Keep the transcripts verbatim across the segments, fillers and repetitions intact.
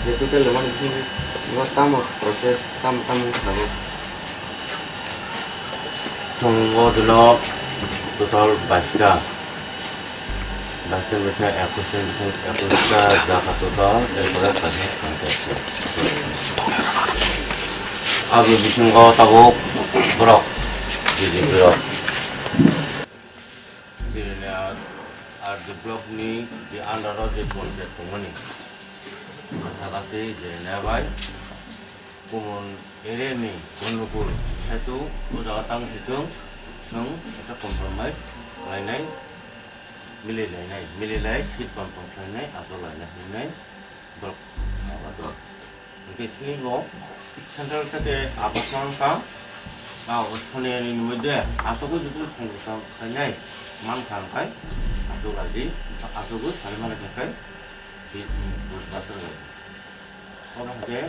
Total wngmani bisingtwi tamo process, tamo tamo wngkha tabuk. Chwng o dino total baista, baista ni bising ekus ni bising ekus ta jaga total, erpore kaisa phantai. Abo bisingo tabuk borok, B J P rok. Chini R D block ni je under o je panchayat tongmani, asa gasi je nebai Kumon area ni Gonokul hetu o jaga tang sitwng, chwng ekta compromise khlainai, mili lainai, mili lai seat confirm khlainai, aswk lainai hinwi borok abo to. Hwnkhe sini bo central theke abo thang kha, a o thani ani ni moddhe aswk joto songwrwkha khlainai man kha, hwnkhe aswk lai di, aswk sai mani kha khai, bi, bus bus rok. Obo hwnkhe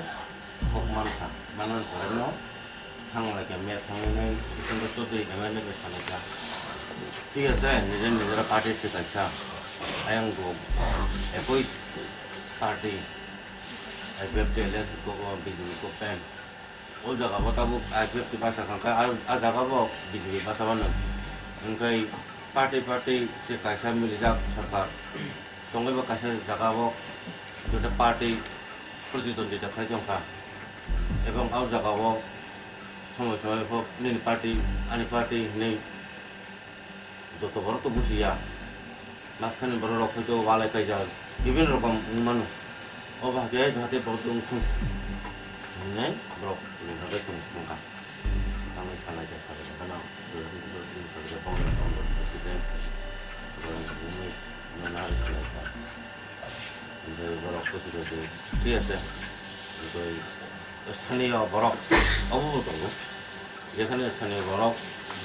kok man kha, man man kha no. Thang lai kha, me thang nai, Sisendra Chaudhary M L A bai salai kha. Thik ase, nijer nijer party se kaisa. Ayang bo ekoi party, I P F T, L S ko, B J P ko pen. O jaga bo tabuk I P F T basa kha khe, a, a jaga bo B J P basa mano. Hwnkhe party, party se kaisa milijak sarkar. Tongwi bo kaisa jaga o duita party protidwondita khlai tong kha, ebong o jaga o somoi somoi pho nini party ani party hinwi joto borok to bujiya, maskani borok rok hwnkhe walai kaijak bibinno rokom wng mano, obo hakhe jahate borok wngthung hinwi borok tongthok kha. Tangwi salai kha, salai kha, kheno, president, borok kuchuk khe, thik ase, tei sthaniyo borok obo bo tongo, jekhane sthaniyo borok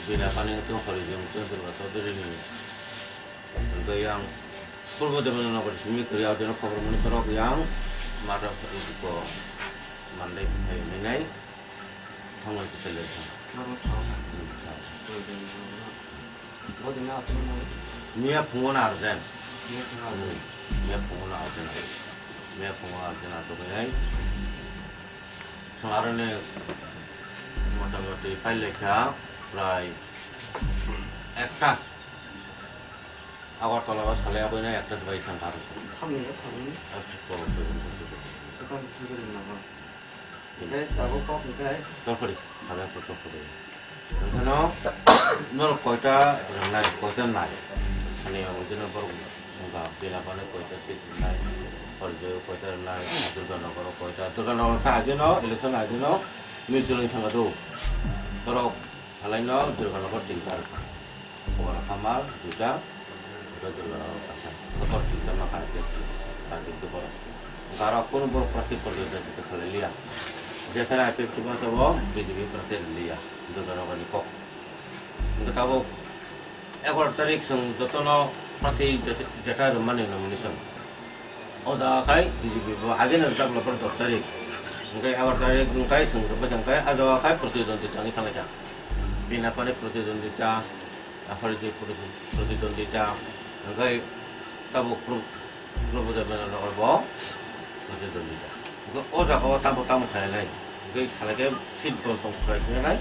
bina pani wngtong, horijwng wngtong, Durga Chaudhary ni hwnkhe yang Purbo Debendranagar simi kwrwi, aboni khobor mani borok yang mata ko mandai phai hinwi nai. Thangwi kwchwlwi thang. Norok thang. Hmm, thang. Bo dina aswk nang. Miya phungo na arjen. Miya phungo na arjen. Hmm. Miya phungo na arjen. Miya phungo na arjen aswk nai. Thang aroni motamoti pailai kha prai ekta. Agartala o salai aboni ekta bai thang kha. Samni ya thang. Aswk tolo se. Sekarang sudah nama. Hingke tabuk kok hingke? Tokori, salai kok tokori. Hingke no, norok koita rwnai, koita nai. Ani ang jino borok wngkha, bina bani koita seat rwnai, Horjo koita rwnai, Durganagar koita, Durganagar kha agino, election agino, mutual wngkha do. Borok salai no Durganagar tinta rwkha. Hora Kamal duita, Durga Durga rok kaisa. Dokor duita ma kha I P F T, Kartik Dubor. Garo kono borok prati porjoito duita khalai liya. Jekhane I P F T basa bo B J P prati liya, Durga rok ni kok. Hingke tabuk egaroh tarik chwng jotono prati jeta rwmani nomination. O jaga khai B J P bo ageno tabla por dos tarik. Hingke egaroh tarik hingke chwng joto jang khai, a jaga khai protidwondita wngwi thanglaijak. Bina pani protidwondita, ahorji proti-, protidwondita, hingke tabuk pro-, Probodya Bendra Nagar bo protidwondita. Hingke o jaga o tamo tamo khainai, hingke salai khe seat bo tong khlai khainai,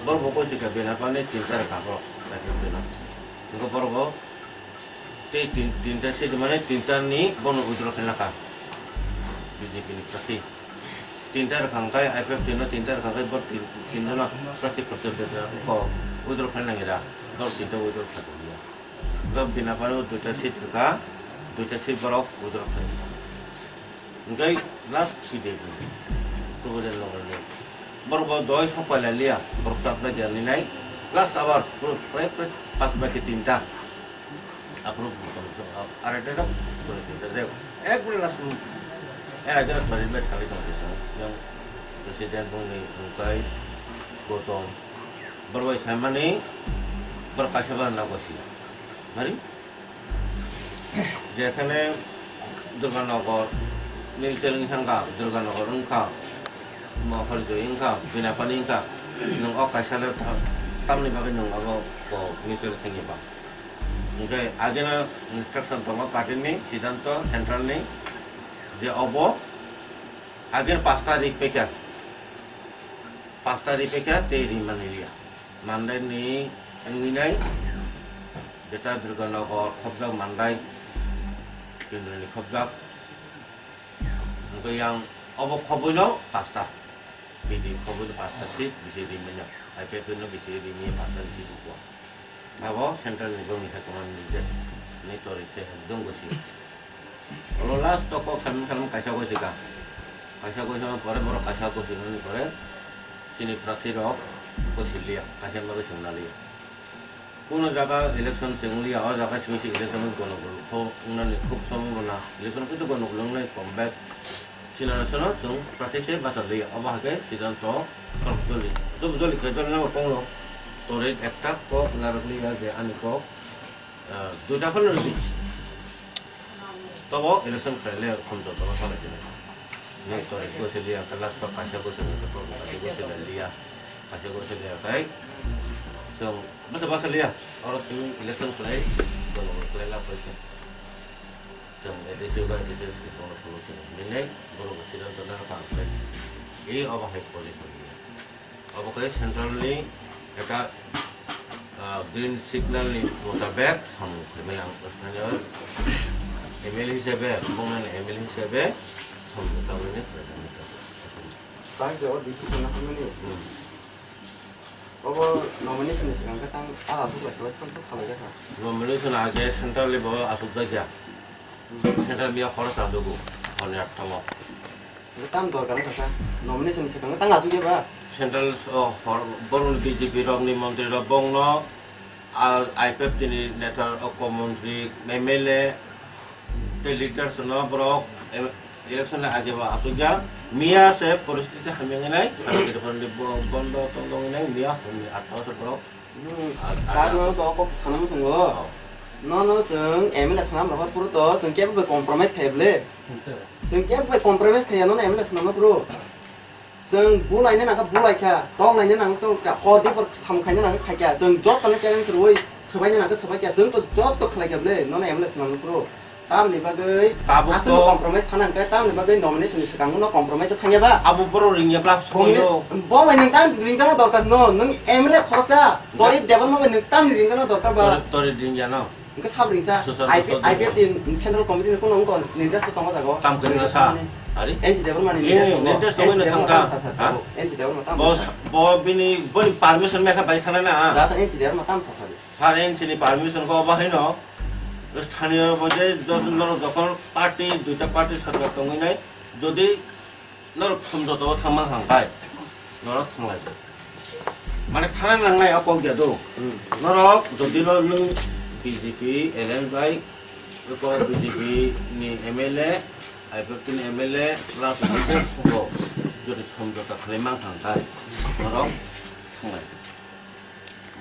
borok bo koisikha bina pani tinta rwkha borok, hingke borok bo tei tin, tinta seat mane tinta ni bono withdraw khaina kha B J P ni prati. Tinta rwkha hwnkhe I P F T no tinta rwkha hwnkhe bo tin, tinta no prati prati ko withdraw khaina nangira. Bo tinta withdraw kha tongya. Bo bina paro duita seat rwkha, duita seat borok withdraw kha. Hwnkhe last kide Probodya Nagar ni. Borok bo doi sok pailai liya, borok chapnai dia ninai. Last abar pura prai prai pas bai khe tinta. Aphuru bukhang so, ah, arai dai dok, bukhang so, dai dai. Ekbare last, era dai dok, bari bai salai tong dai so. Yang president bongni bungkai, Gautam. Borok bai saimani, borok kaisa bar na gosi. Mari? Jekhane Durganagar, New Challenge wngkha, Durganagar wngkha, Mohorjoi wngkha, Binapani wngkha. Nwng o kaisa le ta-, tamni bagwi nwng abo bo New Challenge thangya ba? Hingke ageno instruction tongo party ni, siddhanto central ni, je obo Agir pasta ri pekha, pasta ri pekha tei ri manliya. Mandai ni wngwi nai, jeta Durganagar khobjak Mandai, Kendra ni khobjak. Wngkha yang obo khobwi no pasta, bini khobwi no pasta seat bisi ri manya, I P F no bisi ri manya pasta ni seat ukwa. Abo central ni bongni hai kwmani nirdesh ni tori se ekdom gosi. Olo last o kok samung samung kaisa gosi ka. Kaisa gosi pore borok kaisa gosi ni pore sini prarthi rok gosi liya, kaisa bagwi sengna liya. Kuno jaga election seng liya, o jaga simi si election gono gono kho wngnani khub samung rwna election khe gono gono wngnai kom bek. Sinana sono chwng practice basa liya, obo hai khe siddhanto tong joli. Job joli khe joli nang tonglo. Tore ekta kok narwk liya je ani kok, ah, duita phano rwdi. Tobo election khlai le khum joto no salai dini. Ni tore ko se liya, last to kaisa ko se liya, kaisa ko se liya, kaisa ko se liya, kai. Chwng basa basa liya, oro chwng election khlai, jono khlai la paisa. Chwng A D C ba A D C ni kono solution. Bini borok siddhanto nang kha khlai. E obo hai position liya. Obo khe central ni ekta, ah, green signal ni mutabek samung khaimani ang bwskango M L A hisabe, bongni M L A hisabe samung tangmani khlaimani. Tang je o decision na hamani. Hmm. Obo nomination ni swkang khe tang ala thuk lai khlai tang salai kha. Nomination age central ni bo asuk jakya. Central miya khorok chajugo, hwnwi aktamo. Tam dorkar wngkha sa, nomination ni swkango tang asuk ya ba? Central, oh, hor, borokni B J P rokni montri rok bongno, ah, I P F T ni neta rok, montri, M L A, tei leaders no borok, em, election ni age ba asuk ya. Miya se poristiti hamya nai, sarkari pharni bo-, bondo tongdong nai, miya hwnwi aktamo se borok. Hmm, ah, ta ah, no to kok sana musungo. Oh. No, no, chwng M L A sanam rohor puro to, chwng kebo bai compromise khaya ble. Chwng kebo bai compromise khaya, no, M L A sanam no puro. Chwng bulai ne nangkha, bulai kha, tong nai ne nangkha, tong kha, hor di por sam khai ne nangkha, khai kha. Chwng jotto no challenge rwui, swbai ne nangkha, swbai kha. Chwng to jotto khlai kha ble, no, no, M L A sanam no puro. Tamni bagwi tabuk aswk to compromise thana hwnkhe, tamni bagwi nomination ni swkango no compromise thangya ba? Abo borok ringya bla Congress, soyo. Bo bai nwng tang ringjakna dorkar no, nwng M L A khoroksa, Torip Debbarma bai nwng tamni ringjakna dorkar ba? Torip, Torip ringya no. Hwnkhe sab ringsa, Susan I P, Susan I P F T central committee ni kuno wngkha nirdesh to tongo jago. Tam kwrwngna sa. Ari? N C Debbarma ni nirdesh tongo. Nirdesh tongo. N C Debbarma tam sa sa. Ha? N C Debbarma tam. Bo, bo bini, boni permission mekha bai thana na. Da N C Debbarma tam sa sa di. Sir, N C ni permission ko bahai no, sthaniyo moddhe jod-, norok jokhon party, duita party sorkar tongwi nai, jodi norok somjota o thangma hang khai, norok thanglai. Mane thana nangnai o kok ya do. Hmm. Norok jodi no nwng B J P alliance bai, ko B J P ni M L A, I P F T ni M L A, plus leader sugo, jodi somjota khlai mang hang khai, norok thanglai.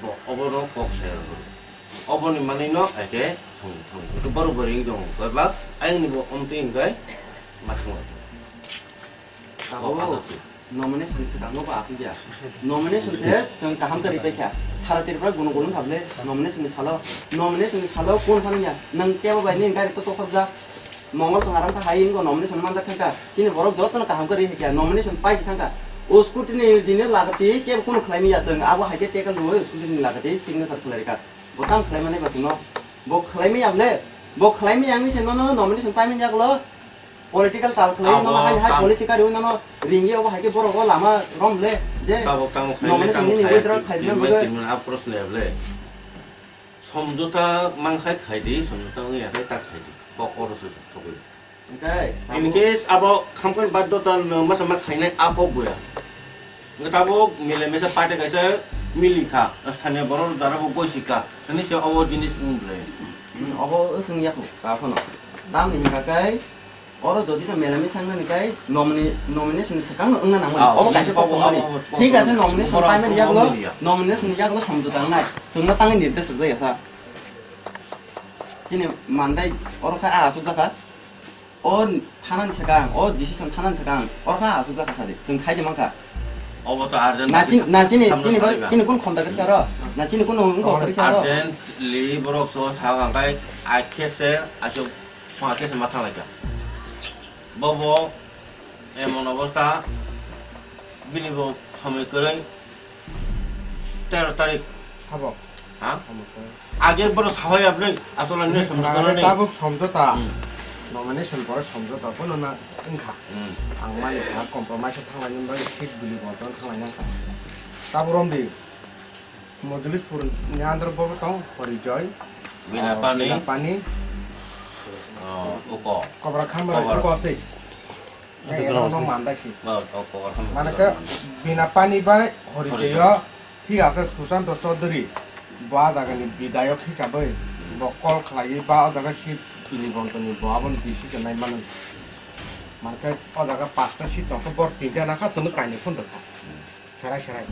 Bo obono kok saya rw. Oboni manwi no ake thung thung. Ito boru boru wng tongo. Koi ba ayang ni bo omtwi hwnkhe ma thung. Abo nomination se tango ba asuk ya. Nomination se chwng kaham kari paikha. Sara Tripura gunu gunu thable nomination ni salo. Nomination ni salo kun phano ya. Nang kebo bai ni gari to tokhorjak. Mongol Songaram kha hai wngkha nomination manjak thangkha. Chini borok jotono kaham khe ri hai khe nomination pai thangkha. O scrutiny ni dine lagati kebo kunu khlai manya chwng abo hai khe tackle rwui scrutiny ni lagati signature khlai rikha. Bo tam khlai mani ba chwngno. Bo khlai manya ble. Bo khlai manya wngwi se nono nomination pai manya yaklo. Political chal khlai nono hai hai policy kari wngwi nono ringwi abo hai khe borok o lama rom le je nomination ni withdraw khlai rina bagwi. Somjota mangkhai khaidi, somjota wngya khe ta khaidi. Kok oro se sogwi. Hwnkhe tabuk in case abo khamkar baddhota no masa ma khainai a kok boya. Hwnkhe tabuk mile mesa party kaisa mili kha, sthaniyo borok jara bo goi sika. Hwnwi se obo jinis wng ble. Hmm, obo wswng yaku ka phano. Tamni hwnkha khe Oro jodi no mela misa wngmani khe nomini-, nomination ni swkang no wngna nangmani. Ah, obo kaisa obo, kok wngmani. Obo, obo, thik ase, obo, nomination obo, paimani obo, yagulo, obo, obo, nomination ni yagulo somjota wngnai. Chwngno tangwi nirdesh rijak ya sa. Chini mandai oro kha a asuk jakha. O thanani swkang, o decision thanani swkang, oro kha a asuk jakha sadi. Chwng sai de mankha. Obo to urgent. Na chin-, na chini, samno chini ba, thangwi ba. Chini kun khonda khe oro? Na chini kun wng kok khe oro? Urgently borok so sa hwnkhe ai khe se asuk. Phunga khe se ma thanglaikha. Bobo Emon obostha, bini bo somoi kwrwi tero tarik. Sabo. Ha? Sabo kwrwi. Age bono sahoi abni, aswk ani somjota nani. Tabuk somjota. Hmm. Nomination pore somjota bono na wngkha. Hmm. Ang mani kha compromise thanglaini bagwi seat bili bonton thanglaini wngkha. Tabuk romdi. Mojolispur ni under bo tong, Horijoy, Binapani. Oh, Binapani. Oh, uko. Kobra Khamar Kobra. Uko se. Uko Ero no se. Mandai si. Oh, oh, Kobra Khamar. Mane ke Binapani bai Horijoy. Horijoy. Thik ase Sushanta Chaudhary. Bo a jaga ni bidayok hisabai. Bo call khlai ba o jaga seat bili bonton ni bo abon decision nai mano. Mane ke o jaga pasta seat tong khe bor tinta na kha chwng kainwi phone rwkha. Serai serai.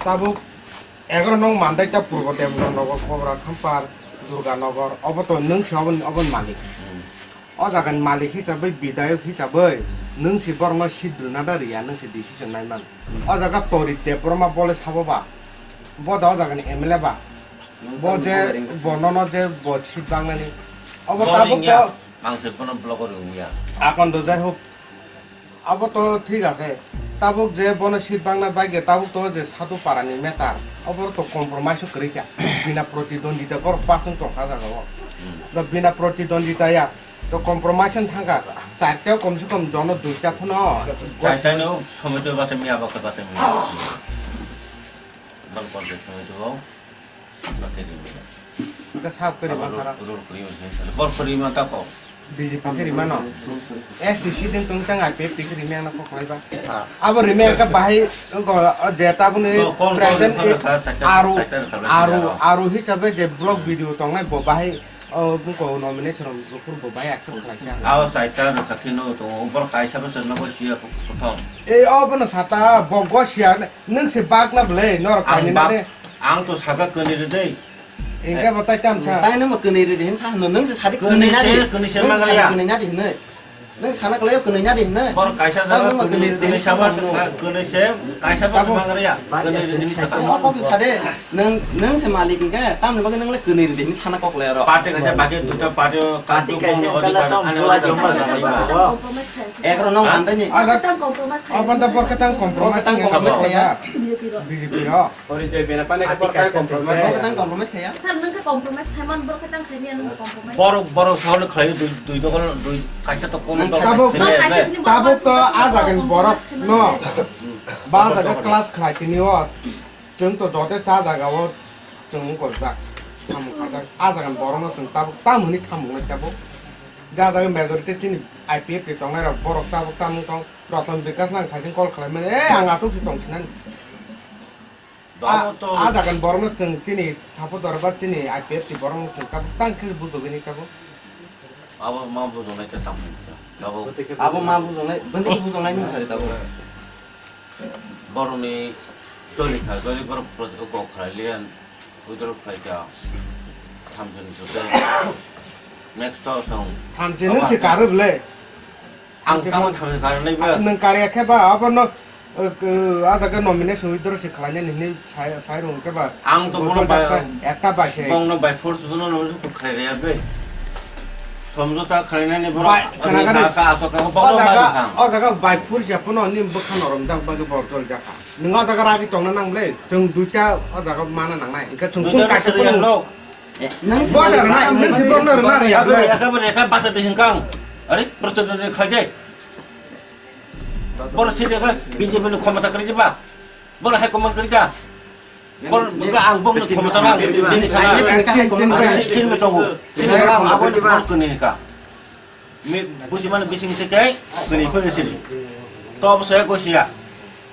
Tabuk egaro nong mandai ta Purbo Devanagor, Kobra Khampar, Durga Nogor, obo to nwng se obo, obo ni malik. Hmm. O jaga ni malik hisabai, bidayok hisabai, nwng se borok no seat rwna da rwya, nwng se decision nai man. Hmm. O jaga Torit Debbarma bole sabo ba, bo da o jaga ni M L A ba, nwng bo tamo je bo ring. Bo nono je bo seat bangnani. Obo bo tabuk ring ya, to ang se bono block o ring ya. Akon do jai hok. Abo to thik ase. Tabuk je bono seat bangna bagwi tabuk to je Sadhu Para ni matter. Obo to compromise o kwrwi kha. Bina protidwandita borok pass wng tongkha jaga o. Hmm. To bina protidwandita ya. To compromise wng thangkha. Charta o kom se kom jono duita phano. Charta no somoi to basa miya bakha basa miya. Bang konte somoi to. Hwnkhe sab kwrwi abo mankha rw-, rw kwrwi mankha, bor kwrwi mantha kho. B J P khe rwmano. S T C din tong tang I P F T khe rwmano kok khlai ba. Ah. Abo rwmai khe bahai wngkha, o je tabukni no, kon, kon, present kon, kon, aru, chaita, chaita, aru, chaita. Aru hisabe je vlog video tongnai bo bahai, o, wngkha nomination rok buphuru bo bahai accept khlaikha. Abo chaita rwkha kheno tongo, bor kaisa bwswk nogo siya prothom. Ei, o bono sata, bo gosiya, nwng se bakna bwle, norok ang kainwi bak-, nani. Ang to saka kwnwi rw dei. Engke bo tai tam sa. Tai nang bo kwnwi rw de hin sa hino, nwng se sadi kwnwi na de. Kwnwi se, kwnwi se. Nwng mangra sadi ya. Kwnwi na de hinoi. Nwng sana kwlai o kwnwi na de hinoi. Bor kaisa ta jaga nang bo kwnwi rw de kwnwi hin sama sa hino. Kwnwi se, kaisa bo tabuk mangra ya. Kwnwi rw de hin saka. Mo kok sa de. Nwng, nwng se malik hingke, tamni bagwi nwng le kwnwi rw de hin sana kok le aro. Party kaisa bagwi duita party o, party kaisa bongni kala odhikar, tam ani bula odhikar jomba sana jomba. Egro nong mandai ni. Ada. Abanda bor ketang compromise. Bor ketang compromise kaya. B J P o. Ori jai bena pane ke bor ketang compromise. Bor ketang compromise kaya. Sir, nwng khe compromise khai man, bor ketang khai niya nwng compromise. Bor, bor sahole khlai dui, dui dokol, dui kaisa to kono dok. Tabuk, tabuk to a jagan borok no. Ba jaga class khlai tini o. Chwng to jote sa jaga o chwng gorjak. Samung khajak. A jagan borok no chwng tabuk tam hwnwi thamung nai tabuk. Ja jaga majority chini I P F T tongnai rok borok tabuk tamung tong. Ratan Bikash lang khaijing call khlai mani. Eh, ang asuk si tong sinani. Domo to. A jagan borokno chwng chini support doro ba chini I P F T borokno chwng tabuk tang khe bujogwi ni tabuk. Abo ma bujonai khe tamo. Abo. Abo ma bujonai, bwndwi bujonai ni sai tabuk. Borokni choli kha, choli borok pro-, kok khlai liyan, withdraw khlai kha. Thamjani jote. Next to song. Thamjani se karwi le. Ang tamo thamni karon nai ba. Nwng karya khe ba, abono, uh, uh, a jaga nomination withdraw se khlainani hinwi sai, sai rung khe ba. Ang to bono bai, ekta bai se. Bongno by force bono nomination khlai rwya be. Somjota khlainani bono bai, ani khana ka, ka, asok ka, o bongno jaga, bai bwkhang. O jaga by force ya bono ni bwkha norom jak bagwi bor jol jak. Nwng o jaga ragi tongna nang le, chwng duita o jaga mana nang nai. Engkhe chwng duita kung kaisa seri kung. Ano. Eh, nang si bor balik na, balik nang si balik bor na balik rwna balik rwya. Balik. Eka balik, eka basa de hingkang. Are, proto de khaje. Bor si de ka, B J P ni khomota kari ba. Bor hai command kari ka. Bor buka ang bong ni khomota nang. Ini kha. Chin, chin, chin, chin. Chin, chin, chin. Abo ni bor kuni ka. Mi, buji mano bising se kai, kani kani sini. To bo saya gosia.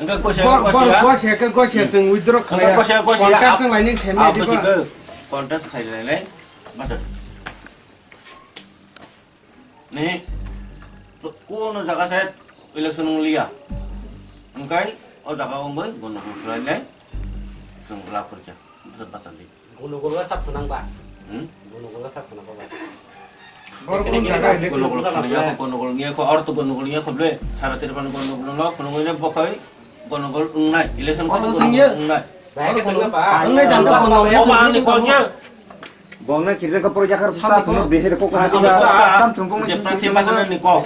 Engka gosia, bor, bor, gosia. Gosia ke gosia, hmm, chwng withdraw khlaiya. Engka gosia, gosia. Contest wng laini themya diba. Contest khai lainai. Masa. Ni, kuno jaga saya election wng liya. Engkai, o jaga wngoi, bono khlai lai. Chwng bla khurcha. Basa, basa di. Gunugul ga sap khwnang ba? Hmm? Gunugul ga sap khwnang ba? Bor kun jaga election gunugul khwnang ya, gunugul ngiya ko, or to gunugul ngiya ko ble, sara tirpan gunugul no, gunugul ne bokhai, gunugul wngnai, election ko gunugul wngnai. Bai, gunugul gunugul wngnai jang ko gunugul. Oba ani ko je. Bongna kirja ka project har sa sunu behir ko ka hati ba, tam chung ko je prati basana ni ko.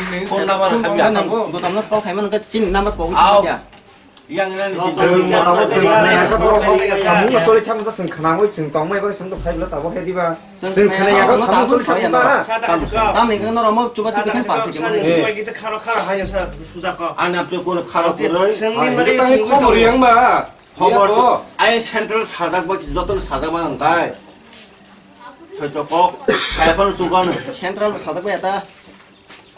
Phone number hamya. Nang gotom no call khaimano khe chini number pogwi tongya. Yang nang si. Chwng motabo chwng khna ya sa borok kok samung no toli thang ta chwng khna oi chwng tong mai ba chwng to phai bla tabo khe diba. Chwng khna ya samung toli thang ta. Tamni khe norok mo chuba chubi khe pal thik mani. Ani apni kono kharo kwrwi. Chwng ni mari khobor yang ba. Khobor ai central sajak ba joto sajak ma ang tai. Soito kok, kaya phano chukano. Central sajak ba eta.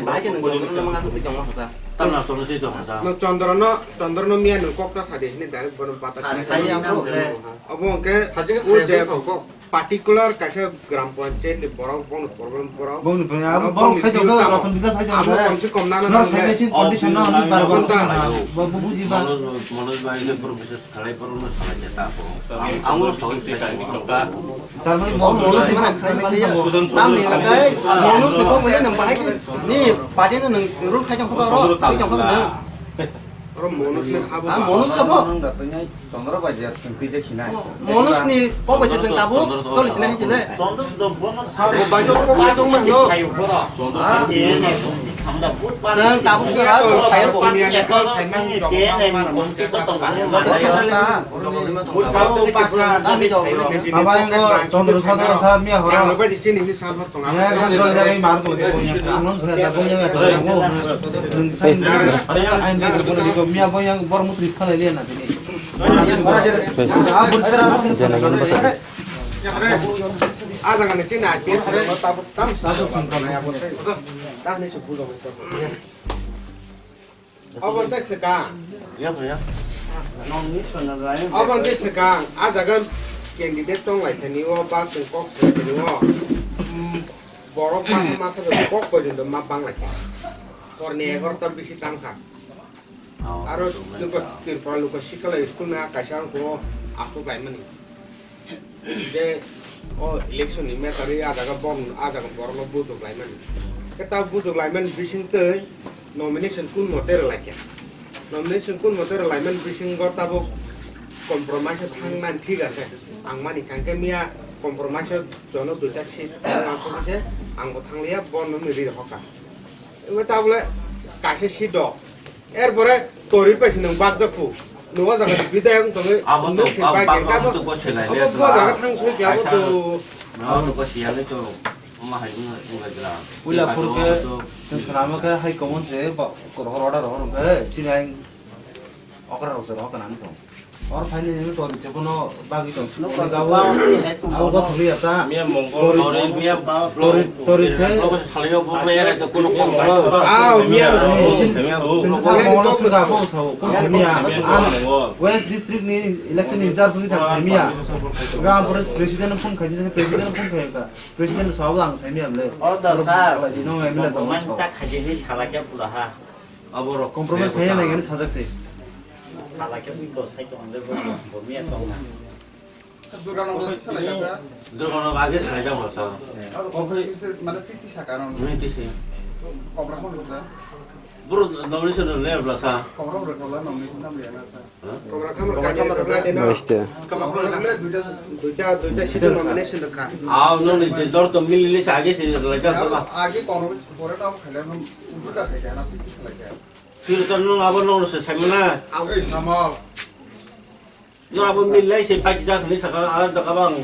Bahai khe nwng Chondrono mang aswk twi tongma kha. Tamna Chondro twi tongma kha. Nwng Chondrono, Chondrono miya nwng kok ta sa di hwnwi direct bono bata. Sa-, saya bro, eh. Obo hwnkhe Hajing o je saya sa kok. Particular kaisa gram panchayat ni borok bono problem borok. Bono problem, abo Abo borok bono sai tongkha, tamo. Ratan Bikash sai tongkha. Abo komse kom nana Nor nang sai le. Condition na, ani bar bar. Bo buji ba. Manoj, Manoj bai ke pura bises khalai pura na salai jeta ko. Ang, ang lo soi se kai ni ka. Tar mane O Manoj ni mana khlai mani ya. Nam ni lagai, Manoj ni kok mane nang bahai ni party no nang rule khai jang ko ro, khai jang ko na. Oro Manoj ni sabo. Ah, Manoj sabo. Nang da tanya Chandra bai ya sing twi je khina. Manoj ni kok bai se jang tabu, choli sina hai sile. Sabo bai ko ko tong man no. Sabo. Jang tabu ke ra so sai bo. Joto central ni. Abo yang ko Chandra Sadar sa miya hora. Yang ko jol jari mar ko. Ang nang sa da bo yang ko. Miya bo yang bor mutri thalai liya na tini. Ada kan cina pi tabuk tam sa ko na ya bo sai. Tah ni su bujo. Obo tei swkang. Ya, ya. Nongni sona lai. Obo tei swkang, a jaga candidate tong lai thani o, ba chwng kok swng thani o. Mm, borok masa masa bai kok porjonto ma bang lai kha. Hor ni egarota bisi tang kha. Oh, aro luka Tripura luka sikala school na kaisa ang ko apuk lai mani. Je o election ni matter ri a jaga bom, a jaga borok no bujuk lai mani. Khe ta bujuk lai mani bising twi nomination kun mote rwlai kha. Nomination kun mote rwlai mani bisingo tabuk compromise o thang mani thik ase. Ang mani kha khe miya compromise o jono duita seat thang khe ang bo thang liya, bo no ri rokha. Tabole kaisa seat do. Erpore tori paisi nwng bakjak phu. Nungwa jaga di bidai ang tongwi. Abo to, abo, abo to ko selai le to. Abo jaga thang soi kya abo to. Abo to ko siya le to. Oma hai wng wng lai jela. Puila phur khe chwng swnamo khe hai common se ba rohor order rohor wng khe chini hai okra rok se rohor kana wng tong. Or phaini nini tori chebono bagwi tong. Abo ba thuli ata. Miya mongol tori, tori, miya tori, tori se. Logo se salai yo bo miya ra se kuno kuno. Ah, miya ra se. Miya ro. Chwng sa mongol se ga bo sa. Kuno miya. West District ni election in charge ni thang se miya. Ga pore president phone khai, president phone khai ka. President sa ang sai miya le. Order sir. Di no M L A tong. Komai ta khai ni sala kya pura ha. Abo rok. Compromise khai na gani sajak se. Sala kya ui ko sai tong le bo. Bo miya tong na. Durganagar salai kha, sir. Durganagar age salai kha, sir. Aro kok pisi, mane, piti saka aro. Piti se. Kobra kon rwkha? Bro, nomination le bla sa. Kobra rwkha la nomination nam le na, sir. Kobra khamar kani rwkha de na. Kobra kon rwkha le duita, duita, duita seat nomination rwkha. Ah, no ni je dor to mili le sa age se le ja to ba. Age kon pore na khale no uduta khai na piti salai kha. Sir to no abo no se sai mana. Ei sama. No abo milai se paikjak hinwi saka, ah, da kabang.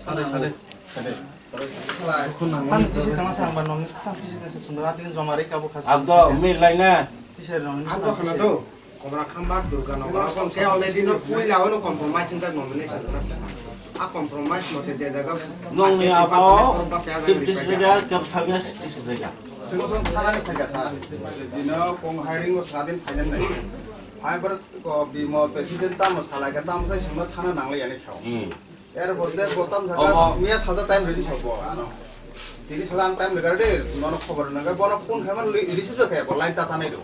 Sade, sade, sade. Tang tisi tang sa ba nong, tang tisi tang sa sunda atin jomari kabu khas. Abdo milai na. Tisi nong. Abdo khana do. Komra khambar Durga no. Abang ke already no pui la no compromise in the nomination na sa. A compromise mote je jaga. Nong ni abo. Tip tisi jaga kap thabya tisi jaga. Sing song thana ni khaja sa. Dino kong hiring o sadin khajan nai. Hai bar Ko bimo president tamo salai kha, tamo sai songno thana nanglai ani sao. Hmm. Er bo de bo tam saka miya salta time ready sao bo ano. Tini sala ang time ready de, nono khobor naga, bono phone khai man receive khai bo line ta tanai do.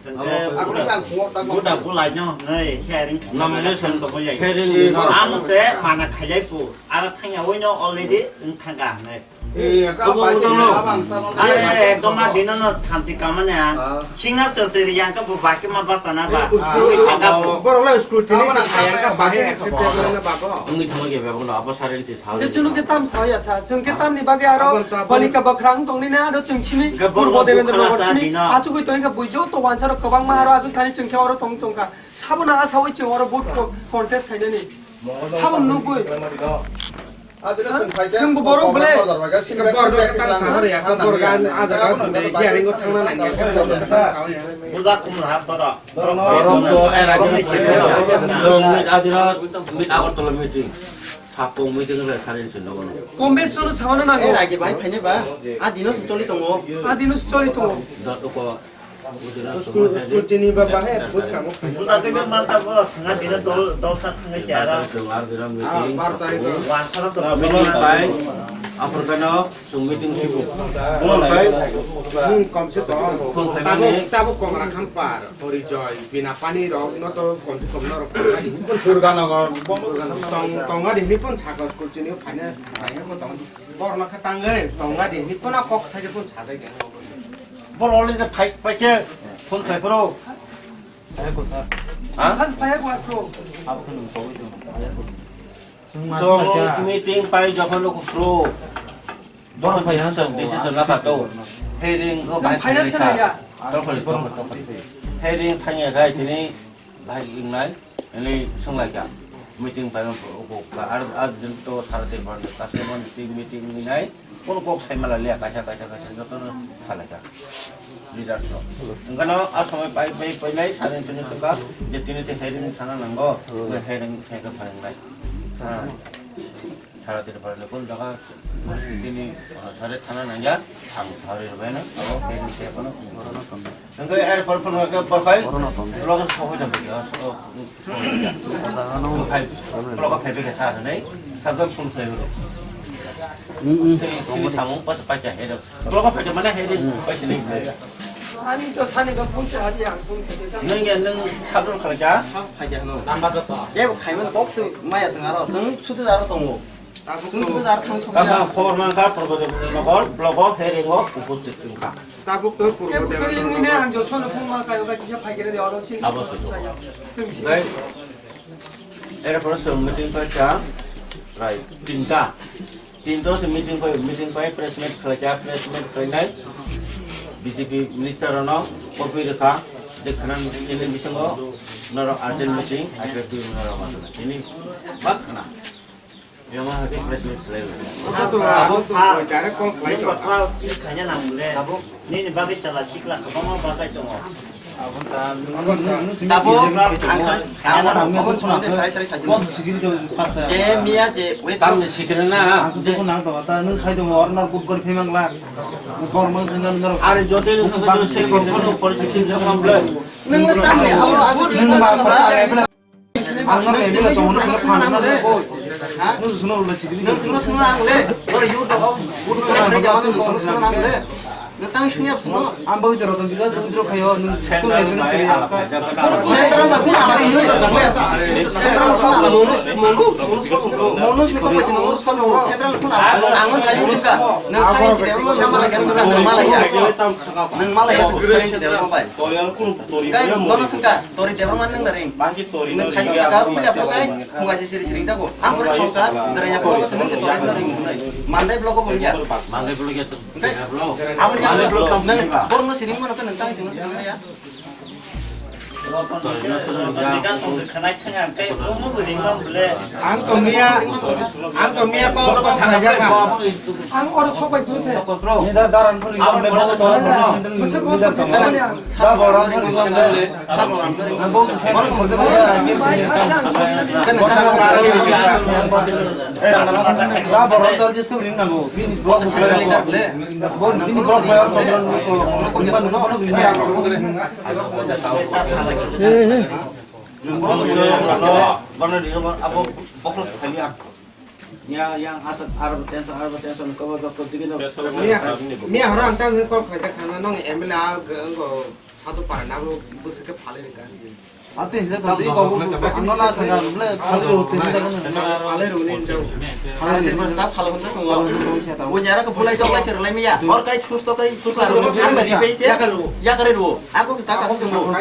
Abo ako ni sang phone tak buda bulai no, nei sharing. Nomination to boyai. Sharing. Amo se mana khajai pu, ara thangya oino already thangka nei. Eh, ka bai te na bang sa bang. Are, ekdom a dino no thamchi kamane a. Singna chase yang ka bo baki ma basa na ba. Borok lai scrutiny sa yang ka bahai accept na ba ko. Wngwi thangma khe bebak no abo saren se sa. Ke chunu ke tam sa ya sa. Chwng ke tam ni bagwi aro balika bakrang tongni na aro chwng simi purbo Devendra Nagar simi. Achugwi tong ka buijo to wansa rok kwbangma aro achuk thani chwng khe oro tong tong ka. Sabo na a sawi chwng oro vote contest khainani. Sabo nugwi. Chwng bo borok bole. Borok to era ni simi. Chwng ni adira mid Agartala meeting. Sapung meeting le sarin sino. Kombe sunu sawana nango. Eh, ragi bai phaine ba. A dino se choli tongo. A dino se choli tongo. Dot ko School, school chini ba bahe, bus kamo. Buta twi be manta bo thanga dina dol, dol sa thanga si ara. Ah, bar tarik. Wan sara to. Meeting pai, aphor kano, sung meeting sibu. Bulan pai. Hmm, kom se to. Tabo, tabo kom rakham par, Porijoy, bina pani rok, no to kom se kom no rok. Durganagar, tong, tong ari ni pun chakal school chini phane, phane ko tong. Bor no kha tangwi, tong ari ni pun a kok thai pun chadai. Bor already phai, phai khe phone khai phoro. Phai ko sir. Ha? Has phai ko phoro. Abo khun ko wi do. Phai ko. So, meeting pai jokhon ko phoro. Jokhon phai ha, decision la kha to. Hearing ko phai phai na. Tokol, tokol, tokol. Hearing thangya khai tini. Bahai wngnai, ini swnglaikha. Meeting pai ko ka ar ar din to sara din bar customer meeting meeting ni nai. Kono kok sai mala liya kaisa kaisa kaisa joto no salaikha. Leaders no. Engkano a somoi pai pai pai nai sarin sini suka je tini te hearing thana nango. Hearing thai ka phai nai. Sara tini parani kun jaga tini sare thana nangya ang sari rwbaino abo khe se kono. Engkhe er por phone ke por phai logo sohoi jabo ya so phai logo phai ke sa nei sabda phone phai ro. Sei sini samung pas pacha he ro logo phai mana he ro paisa nei. Ani to sani ba phone se hari ang phone ke. Neng ya neng sabda khala ja. Phai ja no. Number to. Ye khai man box maya tengaro jeng sutu jaro tongo. Tamo khobor man kha, Purbo Devendra Nagar, block o hearing o upasthit wngkha. Tabuk to Purbo Devendra Nagar. Ang Joshua no phone ma kayo ka kisa phai kere de oro chini. Abo se. Bai, era pore se meeting pa cha, rai, tinta. Tinta se meeting pa, meeting pa press meet khlai cha, press meet khlainai. B J P minister no copy rwkha. Khana chini bisingo norok urgent meeting, I P F T norok khana. Chini bak khana. Yama hake press meet khlai. Abo, abo, direct call khlai to. Nini bagwi chala sikla kwbangma bagwi tongo. Tabuk ang sai, ang abo sumante sai sai sai. Je miya je wait. Tamni sikre na. Je ko nang to ta nung sai to orna good gori phemang la. Kormo singan nang. Are jote nung sai to se ko kono policy jong amble. Nung tamni abo asu nung ba ko are bla. Ang nang ebla to nung phana le. Ha? Nung suno le sikri. Nung suno suno ang le. Ora yu to ko. Good gori phemang nung suno suno ang le. Nang tang sini apa semua? Ang bagwi jora tong, jora tong, jora khayo, nung sukul ni sini sini apa? Central na pun alam ini, central na pun alam monus, monus, monus, monus ni kok masih nomor satu, central na pun alam, angon tadi juga, nang sari tidak, nang malah kan juga, nang malah ya, nang malah ya, sari tidak apa pai. Kai, bonus ka, tori tidak mana nang daring, nang kai juga, pilih apa kai, mau kasih siri siri jago, ang harus kau ka, jeranya apa apa seneng si tori nang daring, mandai blok apa ya? Mandai blok ya tu. Hwnkhe aboni yago nwng borokno siring mano khe nwng tang singno tong ya. Ang to miya, ang to miya ko ko thangajak ma. Ang oro sok bai phuru se. Ni da daran phuru ni da bo to. Bwswk bo to. Da borom phuru ni da. Ang bo to se. Bai, bai, bai, bai. Da borom to just ko ring na bo. Bini blog leader le. Bo bini blog player ko. Ring ma no no ring ma. Bono ni abo bokol khali ak. Ya, yang asal Arab tension, Arab tension, kau jatuh tinggi no. Miya, miya horo ang tang kol khlai jak thangna nong M L A ang go satu para na bo bwswk khe phalwi rwkha. Ate hisa tadi kau bo ang no na sanga le phalwi rwkha. Phalwi rwni jang. Phalwi rwkha ta phalwi rwkha tongo. Bo nyara ko bulai tong lai se rwlai miya. Hor kai sus to kai sikla rwkha. Ang bari pai se. Yakare rwo. Ako ta ka tongo.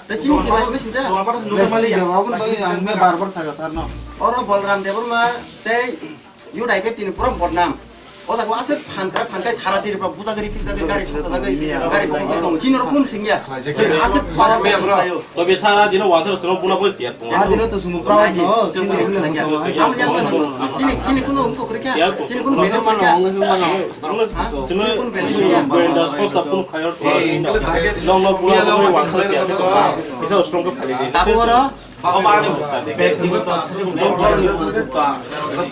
Te chini si bai misi ta. Mali jawab bai ang me bar bar saga sar no. Oro Bolram Debbarma tei youth I P F T ni pura bodnam. O jaga aswk phantra phantai sara Tripura buja gari pik jaga gari sota jaga gari pik jaga tong. Chini rok kun singya. Aswk power ayo. Tobe sara dino wansa soro buna bol tiar tong. Adino to sumu proud no. Chini chini kuno to krikya. Chini kuno meno krikya. Chini kuno meno krikya. Nong no buna bol wansa tiar. Bisa strong ko khali. Tabuk oro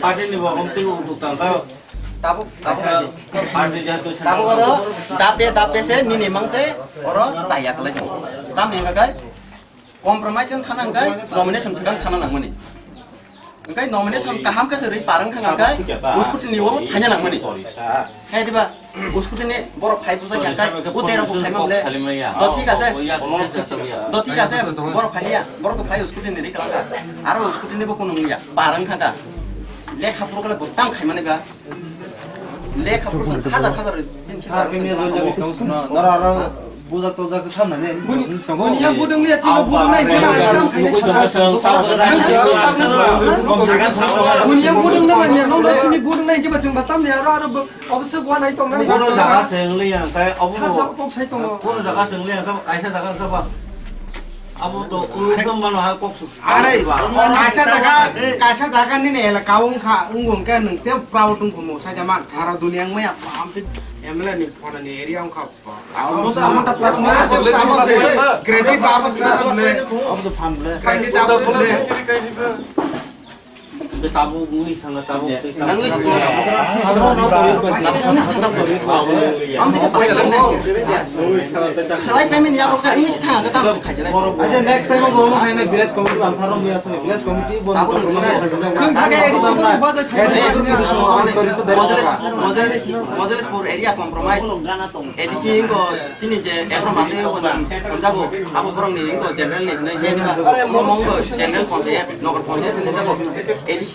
Party ni bo omtwi utuk tang kha. Tabuk, tabuk. Party jatu tabuk oro dape dape se nini mang se oro chaya kwlai tongo. Tamni hwnkha khe compromise wng thana hwnkhe nomination swkang thana nangmani. Hwnkhe nomination kaham khe se rwi parwng thang hwnkhe uskuti ni o thaina nangmani. Hai diba? Uskuti ni borok phai bujak ya kai, o tero bo phai mamle. Do thik ase. Do thik ase, borok phai ya, borok to phai uskuti ni ri kala. Aro uskuti ni bo kunung ya, barang kha ka. Lekha puro kala bo tam khai mani ba. Lekha puro hajar hajar sin sin. Nara aro bujak tojak samna ne. Buni yang budung liya chino budung nai kena tam khai ne. Buni yang budung nai ya, nong sini budung nai keba jeng batam ya aro aro. Obo se gua nai tong nani. Kono jaga se wngli ya, khe obo. Sa sa kok sai tongo. Kono jaga se wngli ya, khe kaisa jaga khe ba. Abo to ulu khe mano ha kok su. Are, kaisa jaga, kaisa jaga nini elaka wngkha, wngkha nwng te proud wngkha mo, sa jama sara dunia wngmaya, amte M L A ni phone ni area wngkha. Abo to amo ta plus mo, abo se credit abo se, abo to fan ble. Credit abo se. Tabuk wngwi thangna tabuk tei tabuk. Nangwi si tongna tabuk. Tabuk wngwi si thangna tabuk. Ang tei pai thangna. Khalai payment ya kok wngwi si thangna tabuk khaijana. Acha next time bo mo haina village committee answer ro miya sini village committee bo. Tabuk wngwi si thangna. Chwng saka A D C bo baja thangna. Mojeles, Mojeles, Mojelespur area compromise. A D C ko Chini je ekro mande bo nang, hwnjago, abo borok ni wngkha general ni hinwi, je diba, omo wngkha general panchayat, nagar panchayat hinwi jago, A D C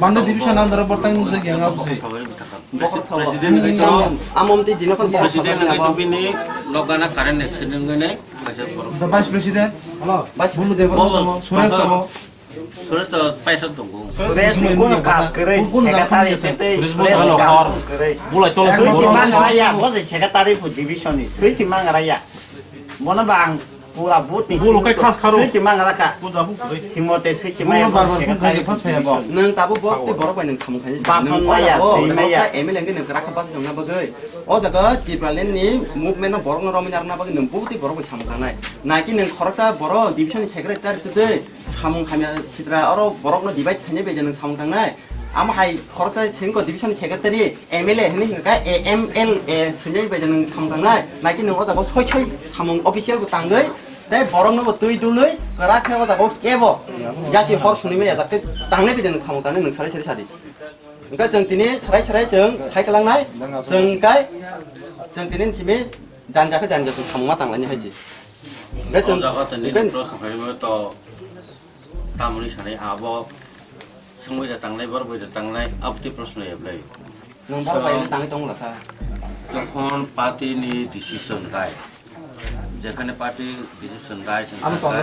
Bande division under bortang nujak yang abu se. President ngai to, Amom ti dino kan president ngai to bini logana current accident ngai nai, kaisa borok. The vice president. Hello. Vice bulu de bo, suresh to. Suresh to paisa tongo. Suresh ni kono kaam kwrwi, secretary tei Suresh ni kaam kwrwi. Bulai tolo. Switch mang raya, bo se secretary bo division ni. Switch mang raya. Bono bang pura but ni. Bulu kai khas kharo. Switch mang raka. Puja bu kwrwi. Himote switch mang raka. Nang tabu bok te borok bai nang samung khai. Bason maya, swi maya. M L A ni nang raka bas nang na bagwi. O jaga Tipraland ni movement no borok no romwi narwkna bagwi nang buk te borok bai samung tangnai. Naki nang khoroksa borok division ni secretary tu tei. Samung hamya sitra oro borokno divide khainai bai je nwng samung tangnai. Amo hai khoroksa sengko division ni secretary M L A hinwi hwnkha khe A M L A swinai bai je nwng samung tangnai. Naki nwng o jaga soi soi samung official bo tangwi tei borokno bo twi dului kwrak khe o jaga kebo yasi hor swnwi maya jak khe tangnai bai je nwng samung tangnai nwng sarai sarai sadi. Hwnkhe chwng tini sarai sarai chwng sai kwlangnai chwng kai chwng tini simi janja khe janja chwng samung ma tanglaini hai se. Hwnkhe chwng O jaga tini hwnkhe proshno khaima to tamoni sanai abo. Sengwi da tanglai, borok bai da tanglai, aboni proshno ya belai. Nwng borok bai da tangwi tongo lakha. Jokhon party ni decision bai, jekhane party decision bai,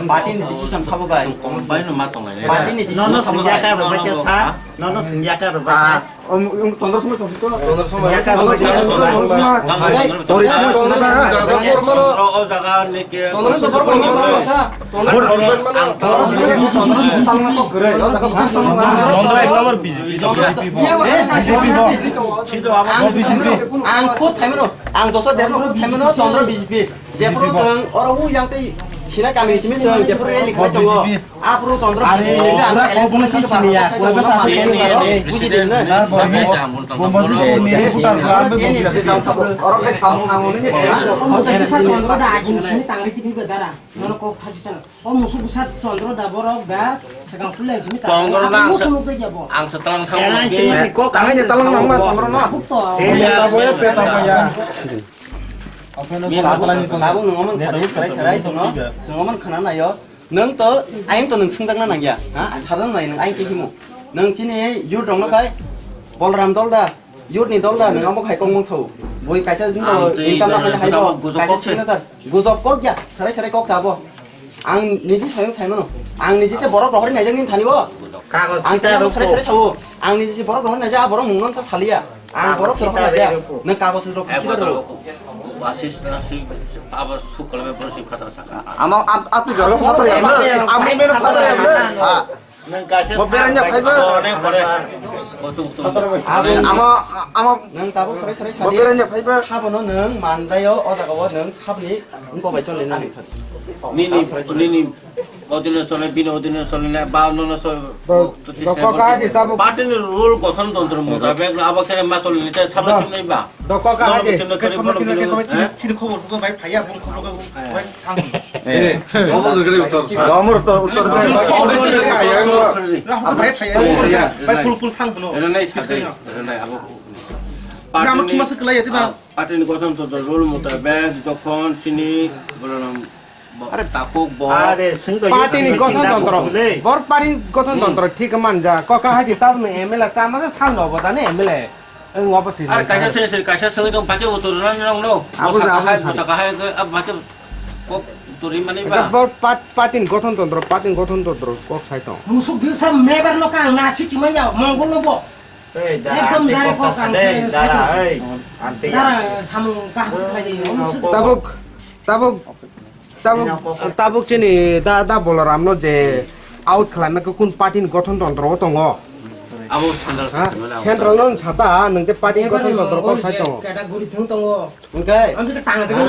party ni decision sabo bai. Bai no ma tonglai. Party ni decision sabo bai. Nono singya ka rwbai khe sa, nono singya ka rwbai khe. Tondor somoi tongsi to. Tondor somoi. Tondor somoi. Tondor somoi. Tondor somoi. Tondor somoi. Tondor somoi. Tondor somoi. Ang khud thaimano, ang joso derma khud thaimano, Chandra B J P. Jephuru chwng oro u yang tei Sinai kamini simi chwng jephuru rally khlai tongo. Aphuru Chandra B J P ni ang election kha kha. Buji din na. Oro khe samung nango ni. Chandra da agini simi tangri kini bedara. Nono kok thachi sana. O musu bwsa Chandra da borok da swkang pulen simi ta. Chandra da musu nukjak ya bo. Ang se talang thang. Elang simi ko kami de talang nang ma Chandra na. Abuk to. Peta boya, peta boya. Abo nung oman sarai sarai sarai chwngno. Chwng oman khana nayo. Nwng to ayang to nwng swngjakna nangya. Ha? Sadan nai nwng ayang ke himo. Nwng chini youth rokno khai Bolram dol da, youth ni dol da, nwng amo khai kok mung thau. Bui kaisa jin Ang do twi income na khaina hai bo, gujok kaisa kok se. Sino ta. Gujok kok ya, sarai sarai kok sabo. Ang niji soyong sai mano. Ang niji se borok rohori naijak nin thani bo. Kagos Ang kita tini rokbo. Sarai sarai sao. Ang niji se borok rohori naijak, borok mung non sa salia. Ang kagos borok rohori kita naijak. Rokbo. Nwng kagos rok kita rok. Basis nasi abar sukal me borok si phatar saka. Amo ap ap tu jorok phatar ya. Amo mero phatar ya. Ah. Nwng kaisa Bo beranya phaiba. Onek pore. Kotuk tung. Abo Amo, amo, Nwng tabuk sarai sarai bo sadi. Beranya phaiba. Sabono nwng mandaio, o jaga o nwng sabni wngkok bai chole nang sadi. Nini, Tabuk sarai sarai. Nini, odino chole, bini odino chole, na, ba, no, no, so, Bo, to, to, bo, to, kok aji tabuk. Party ni rule gothon tontro mutabek, abo khe ma chole, ni, sabni Bo. Chole ba. Doka ka haje. Ke samna kina ke koi chini, chini khobor buka bai phaiya, bung khobor buka bai thang. Eh. Domor to usor. Domor to usor. Abo bai phaiya. Bai full full thang bono. Ero nai sa dai. Ero nai abo. Amo kima se kelai ya, tiba? Party ni gothon to rule mutabek, dokhon, chini, bolong. Are takuk bo. Are sing do. Party ni gothon tontro. Bor party ni gothon tontro thik man ja. Ko ka haji tab ni M L A ta ma sa no bo da ni M L A. Ang wa pa si. Are kaisa se se kaisa se do baki utur rang rang no. Abu ja, abu ja. Hai, baka hai ke ab baki kok turi mani ba. Bor party ni gothon tontro, party ni gothon tontro kok sai to. Musuk bisa mebar no ka na chi chi mai ya mongol no bo. Ekdom dara kok ang se. Dara, ei. Dara samung kaham khai di. Tabuk, tabuk. Tabuk, tabuk chini da, da Bolaram no je out khlaina khe kun party ni gothon tontro o tongo? Abo central. Ha? Central no sata, nwng je party ni gothon tontro kok sai tongo. Category thung tongo. Hwnkhe? Ang khe tang jeng no.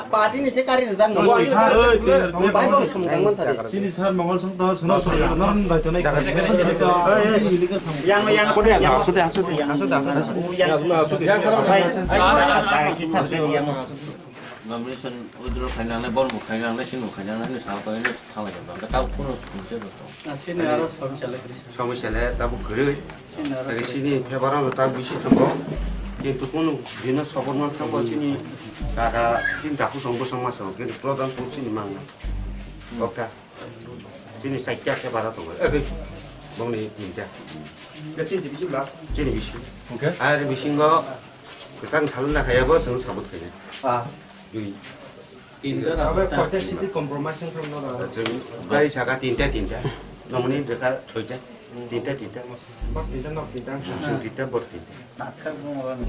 Party ni se kari rijak no. Bai bo sum tang man thari. Chini sir Mongol Song to, Suno Song to, Noron Dai to, Nai Khaijak, Nai Khaijak. Yang, yang, yang, yang, asode, asode. Yang, yang, yang, yang, yang. Nomination withdraw khainang nai, borok khainang nai, sino khainang nai, sal khainang nai, thalai khainang nai, tabo kuno sumse bo to. Na, sini aro somsya le kwrwi. Somsya le tabo kwrwi. Sini aro kwrwi. Sini favour ano ta bisi thango. Kintu kuno bino support man thango chini kaka, chini daku song bosong ma song, kintu prodhan kuno chini mangna. Okta. Chini chaita khe bara tongo. Eh, bongni tinta. Chini bisi ba? Chini bisi. Okay. Ar bisingo kwchang salna khaya bo chwng sabut khaya. Ah. Dui. Tinta. Abe kote city compromise from no da. Chwng bai saka tinta tinta. Nomoni deka choita. Tinta tinta. Bak tinta nok tinta. Chwng tinta bor tinta.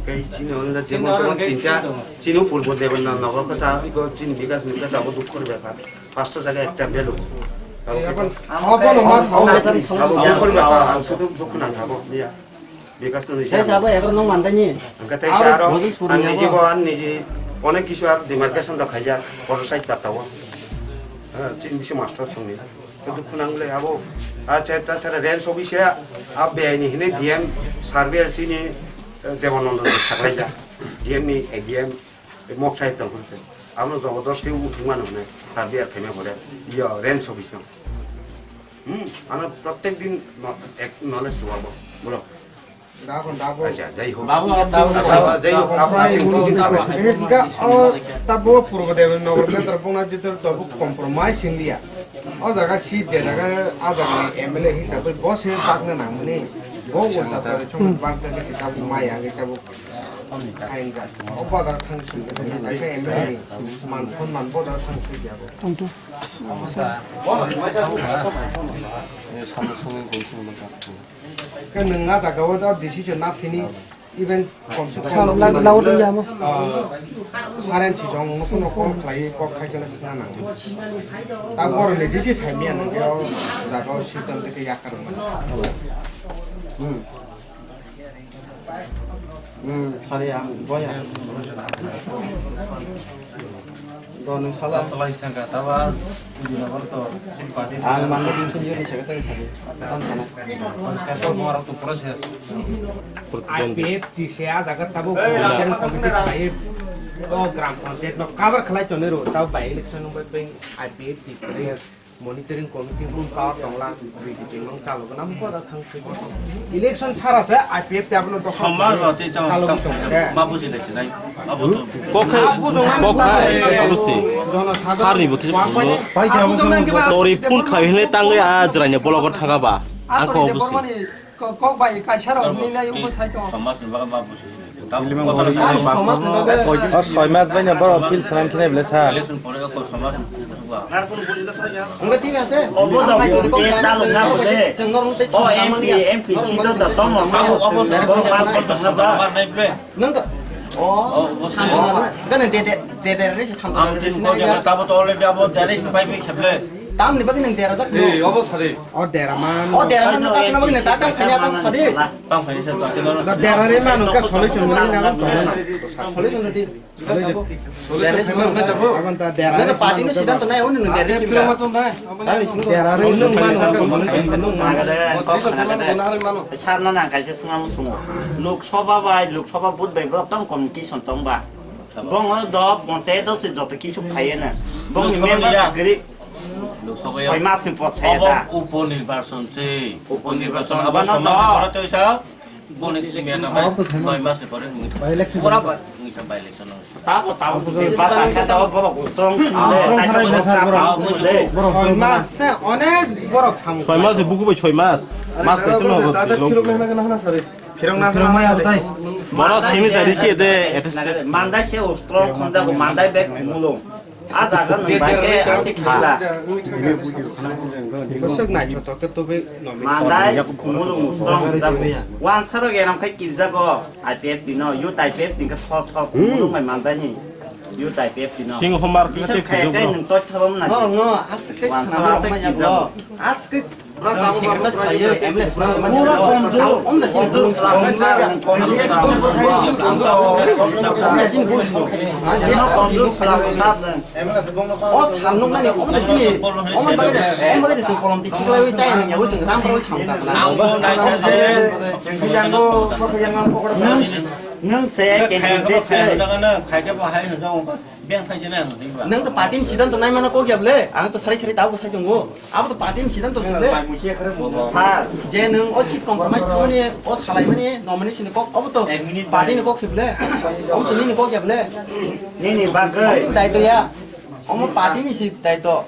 Kai chini onda jemon tomon tinta, chini purbo deban na nogo kota, iko chini bikas ni kota abo dukh kori bepar. Pasto jaga ekta belu. Abo kota. Abo no mas abo dukh kori bepar, ang sudu dukh nang abo, iya. Bikas to nisi. Sabo ebar nong mandani. Angka tai saro, an niji bo, an niji, onek kisu ar demarcation da khaija, kotor side ta tawo. Chini bisi master songni. Kudu khunang le abo. Acha ta sara range office a, a B I ni hine D M surveyor chini, eh, Devananda ni saklaija. D M ni, eh, D M, eh, Mok Sahib tong khun se. Abo jobodosti uthung mano hine surveyor khaima hore. Yo range office no. Hmm, ano prottek din no, ek knowledge to abo. Bolo. Acha, jai hok. Babu, babu, babu. Jai hok, apni chini kisi khalai. Hingke o tabo Purbo Devan Nagar Center bongna jitor tabo compromise India. O jaga si je jaga a jaga ni M L A hisab bo se bakna nangmani. Bo ulta tabo chong bak jaga si tabo maya ngi tabo. Kaisa M L A ni man sonman bo da thang si ya bo. Ke nwng a jaga o da decision na thini even komse kom Sal lag-, lago dong ya mo. Ah, saren si jong no kuno kok khlai kok khai kena sna nang. Ta bor ni disi sai miya nang ke o jaga o sitan te ke yakar nang. Hmm. Hmm, sari ang boya. Donung sala. Tolai thangka, taba, ujina borto, party. Ang mande din sun yoni secretary thani. Tan sana. Sekarang mau waktu proses. I P F T se a jaga tabo, Hey, Gram apa Panchayat ni kena? Khai, o Gram Panchayat no cover khlai tonero, tabo by election no by I P F T se. Monitoring committee room power tongla, B J P mang chalo gana mo pada thang thwi. Election chara se I P F te abono to Somar roti to chalo tam gana. Ma buji le sinai. Abo to. Kokhe, kokhe, abusi. Jono sadar. Sarni buti. Tori phun khai hile tangwi a jraine bologo thangaba. Angko abusi. Ko-, kok bai kaisa rok hinwi lai wngkha sai tongo. Samaj ni bagwi ma busi. Tamo kotoro samaj ni bagwi. O soi mas bai no borok appeal sanam khinai bwle sa. Election pore ko samaj ni bagwi. Wngkha thik ase. Obo da bo te dalung na bo de. O M P, M P C do da tong tamo obo se bo ma ko tong na ba. Nang to. O, obo se. Gana de de de de re sam. Am tin ko de tamo to already abo de re pai bi kheble. Tamni bagwi nang dera jak. Eh, obo sari. O dera man. O dera man ta sana bagwi ta kam khanya kam sadi. Kam khanya sa ta kino. Na dera re man ka solution ni na to. Solution di. Solution khema na tabo. Abon ta dera. Na party ni siddhanto nai, oni nang dera. Kilo ma to nai. Tali sing dera re nung man ka solution nung man. Sar na na kaisa swnam sungo. Lok Sabha bai, Lok Sabha vote bai bo tam communication tong ba. Bong do panchayat do se joto kisu phaiye na. Bong ni member ya. Gri. Lok Sabha ya. Soi mas ni pot saya da. Upo nirbachon se. Upo nirbachon. Abo soi mas ni pore to isa. Boni mena mai. Soi mas ni pore. By election. Pura ba. Ngi ta by election. Tabo, tabo. Ba ta ka tabo bolo gustong. Soi mas se onek borok sam. Soi mas buku bai soi mas. Mas kaisa no. Phirok na, phirok na, phirok na, sari. Phirok na, phirok na, sari. Boro sini sari si de. Mandai se ustro khonda ko mandai bek mulung. A jaga nang bai ke ati khila. Bosok nai to to to be no. Mandai mulung ustro khonda ko. Wan saro ge ram khai kirja ko. I P F T no, youth I P F T ka thok thok mulung bai mandai ni. Youth I P F T no. Sing homar ke. Bisa te khai khai nang to thabam na. No, no, as ke sana ma ya lo. As ke Pura komjor. O sal nuknani omo de sini, omo bagwi de, omo bagwi de sini kolom ti khiklaiwi chaya nangya, wi chwng ram rwi samung tangkha. Nwng, nwng se candidate se. Beng thang sini ang twi ba. Nwng to party ni siddhanto nai mana kok ya ble? Ang to sari sari tabo sai tongo. Abo to party ni siddhanto se ble. Sir, je nwng o seat compromise thangmani, o salaimani nomination ni kok, abo to party ni kok se ble. Abo to nini kok ya ble. Nini bagwi. Nini daito ya. Omo party ni si daito.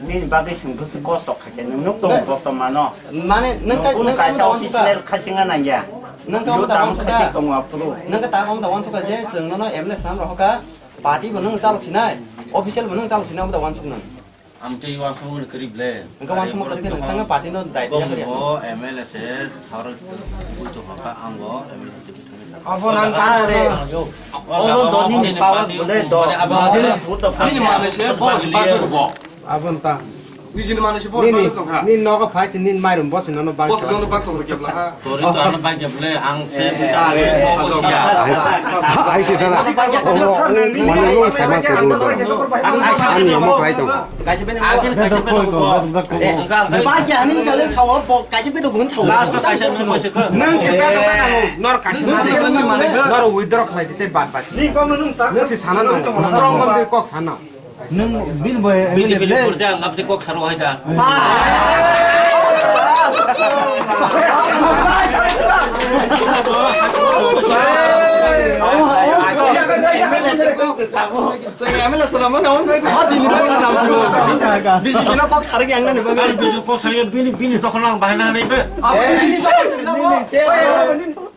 Nini bagwi chwng bwswk kosto khaikhe nwng nuk tongo bortomano. Mane nwng nwng kaisa office ler khasinga nangya. Nwng ka omo da wansukha. Khasi tongo aphuru. Nwng ka ta omo da wansukha je chwng nono M L A swnam rohokha. Party bo nwng chalok sinai, official bo nwng chalok sinai omo da wansuk nang. Amtwi wansuk mani kwrwi ble. Nwng ka wansuk mani kwrwi khe nwng thangwi party no daito ya. Bo M L A se sawra bui tongkha ang bo M L A se. Abo nang are. Abo doni ni power bole do. Abo doni ni power. Nini manwi se bo se bajur bo. Abo ta. Nini manwi se bo bajur tongkha. Nini nogo phai se nini mairum bo se nono bang. Bo se nono bang tongkha kebla ha. Tori to ano bang keble ang se. Are sajok ya. Ai se dara. Mane lo sama to do. Ani mo phai tong. Kaisa bini. Agin kaisa bini. Ba ya ni sale sawo bo kaisa bini gun sawo. Last kaisa bini mo se. Nang se ba ka nor kaisa. Nor withdraw khlai tei bad bad. Ni kok nung sa. Nang se sana no. Strong bam de kok sana. Nung bin boy. B J P ni purte ang abdi kok saro hai da. Tei M L A swnam mano, hwn bai ha dini bai swnam mano. B J P no kok sarwi ang nani bagwi. Ari bini kok sarwi bini, bini tokon ang bahai nani be. Abo bini sabo tini nabo.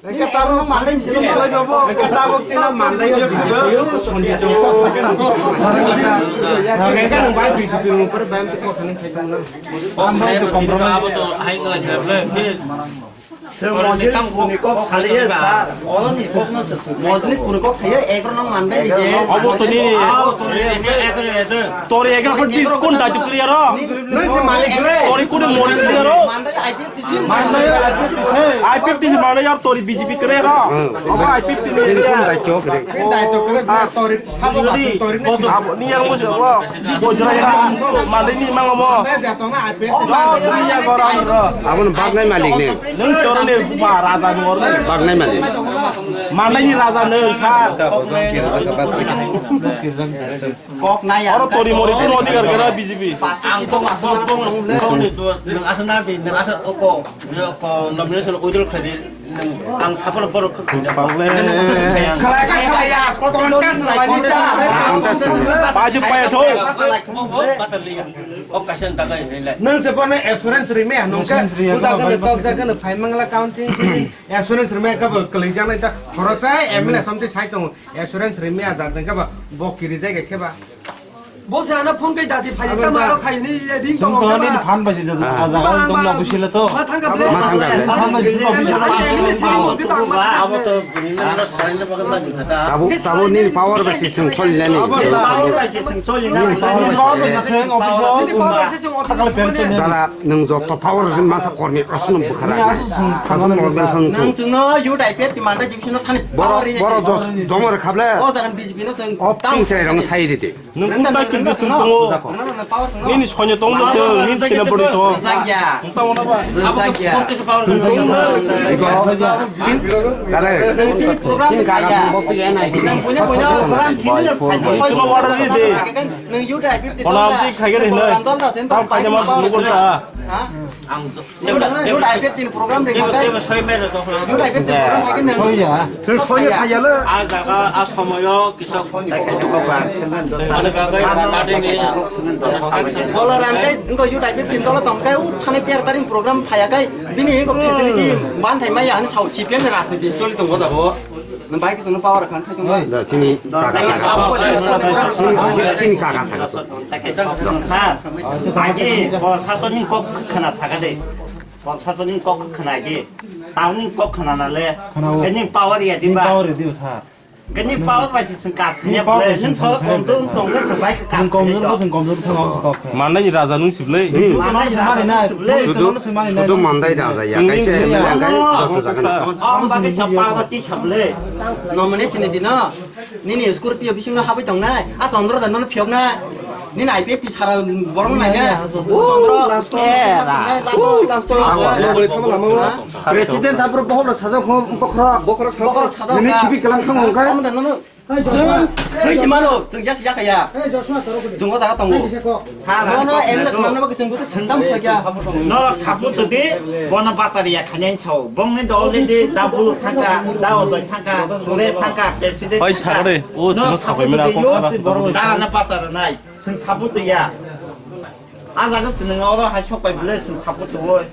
Eke tabuk, eke tabuk tina mandai yo sondi jong kok sakena. Eke nang bai B J P rung pore bai am kok sakena sai tong na. Kok sakena tini abo to hai ngalai kena ble. Sir, Mojlis ni kok saliya, sir. Oro ni kok no sir, sir. Mojlis puni kok thaiya, ekro nang mandai ni je. Abo to ni. Abo to ni, ekro ekro. Tori ekro kon di, kon da jukri aro. Nang se malik le. Tori kon malik le aro. Mandai I P F T si. Mandai I P F T si. I P F T si mandai yar tori B J P kre aro. Abo I P F T ni area. Kon da chok re. Kon da chok re. Tori sabo tori ni. Abo ni yang mo se abo. Bojra ya, malik ni mang omo. Aboni bagnai malik ni. Nung soro ni ba raja ni or. Bagnai malik. Mandaini raja nwng kha. Kok naya. Oro tori mori kuno odhikar gana B J P. Ang kok, kok, kok, nwng asa nadi, nwng asa oko, nwng oko nomination withdraw khlai di, nwng ang support borok khakhai. Khalai, khalai, ya, contest khlai di ta. Paju paya tho. Nwng se bono assurance rimaya, nwng khe uda gana tok jagana phai mangla counting. Assurance rwmani kabo kwlwijak nai ta khoroksa M L A somti sai tongo. Assurance rwmani ajak jang kabo bo kirijak khe ba. Bo se ana phone kai dati phai ta maro khai ni ring tongo khe ba. Phan bai se jadu. Ba, ba, ba. Ma thang ka ble. Ma thang ka ble. Phan bai se office. M L A sini mo khe ta ma. Abo to bini na sarai na bagan ba jukha ta. Abo, abo ni power bai se sung choli nani. Power bai se sung choli nani. Power bai se sung office. Dala Nwng joto power masa kormi aswk no bwkhara. Aswk no bwkhara. Nwng chwngno youth I P F T manda division no thani power ri. Boro jos domo re khable. O jagan B J P no chwng. O ping chai rong sai ridi. Nwng kunta kiri swng tongo. Nini sonya tongo chwng, nini kena bwrwi tongo. Nwng tamo na ba? Abo to phone to power. Dale. Nwng chini program kaya. Nwng bunya bunya program chini. Chuma wara ridi. Nwng youth I P F T. Kono abdi khaigani hinoi. Tam khaigama nugurta. Ha? Ang youth, youth I P F T ni program ring khakai. Youth I P F T ni program khakai nwng. Soya. Chwng soya khayalo. A jaga, a somoyo kisa. Bola ram kai, ngo youth I P F T ni dolo tong kai, u thani ter taring program phaya kai. Bini ngo facility ban thai maya hani sao C P M ni rajniti choli tongo jago. Nwng bai kwchwngno power khan sai tongma. Da, chini kaka saka. Chini, chini, chini kaka saka. Sir, agi Prasasoni kok khna saka de. Prasasoni kok khna agi. Tamni kok khna na le. Khna o. Gani power ya di ba. Power ya di ba, sir. Gani power ba si sengkat. Ni power ya, nung so kom tu tong ke sebai ka. Nung kom tu, nung kom tu thang ko. Manai raja nung siblai. Manai raja nung siblai. Sudu, sudu mandai raja ya. Kaisa M L A kai, joto jaga na. Ang bagwi chapa ko ti sable. Nomination ni dino, nini Scorpio bisingo habwi tongnai, a Chandra da nono phiyoknai. Nini I P F T sara borok nai ne. Chandra, last, last, last. President thapro bokhok sajak khom bokhok. Bokhok sajak. Nini khibi kelang khang hongkai. Chwng, chwng si mano, chwng ya si ya kaya. Chwng o jaga tongo. Bono M L A swnamna bagwi chwng bwswk sengdam khlai kha. Norok support to di, bono bachari ya khanya sao. Bongni do already da bulu thangka, da ojoi thangka, Suresh thangka, president. Oi, thangka. Sagre, o chwng sabai mena ko khara. Dara na bachara nai, chwng support to ya. A jaga chwng oro hai sok pai bwle chwng support to oi.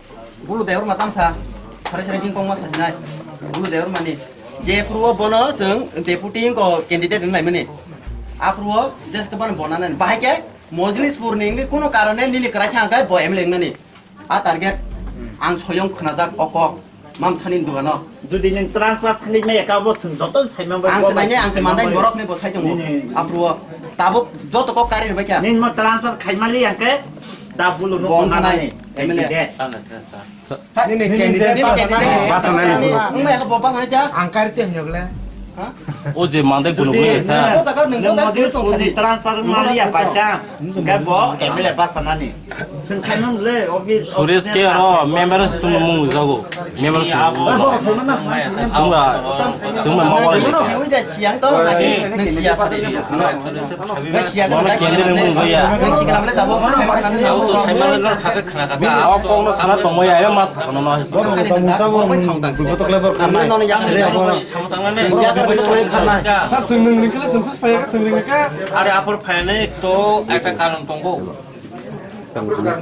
Bulu Debbarma tamsa, sari sari bini kok ma sajinai. Bulu Debbarmani je phuru o bono chwng deputy wngkha candidate wng laimani. A phuru o just ke bono bona nani. Bahai ke Mojlispur ni wngwi kuno karone nini kwrai thang khe bo M L A wngnani. A target ang soyong khwnajak o kok. Mamsani dugano. Jodi nwng transfer thangwi maya kha bo chwng joto saimang bai. Ang se naine, ang se mandai borok ni bo sai tongo. Nini. A phuru o tabuk joto kok kari rwbai kha. Nini mo transfer khaimali ang khe da bulu no bo kok hanai. M L A. Nini candidate basa nani. Wngma ya bo basa nani ja. Ang kari te hwnyo gle. O je mandai gunu gunu sa. Bo jaga nwng bo jaga Modi tong Modi thani. Transfer mali ya paisa. Ga bo M L A basa nani. Sing sanam le office. Suresh ke ro member stung mung jago. Member stung. Sungla sungla mawal. Siang to lagi nang siang sa. Bono kendri mung ya. Aw kok no sana tongmaya, ayo mas sana no. Sir, swngnwng ringkhe le swngkhe phaiya khe swngnwng ringkhe. Are aphuru phainai to ekta karon tongo. Aphuru karon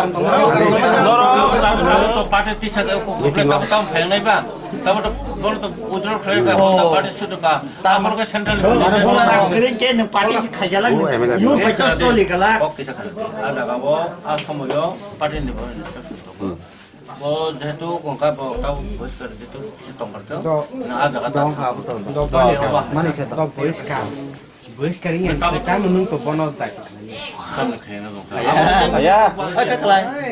tongo. Norok, norok, norok, norok, party tisa khe kok kok tam tam phainai ba. Tamo to, bono to withdraw khlai kha, bono to party sudu kha. Tamo khe central. Bono rang kwrwi khe nwng party se khaijala. Yo bai to choli kala. Kok kisa kha. Ada kabo, a somoyo party ni bo instruction tongo. Bo jehetu kongka bo tau boiskar jehetu si tongkar tong. Na a jaga ta. Mani khe to. Boiskar. Boiskar ni tamo nung to bono tai. Tamo khe na kongka. Aya.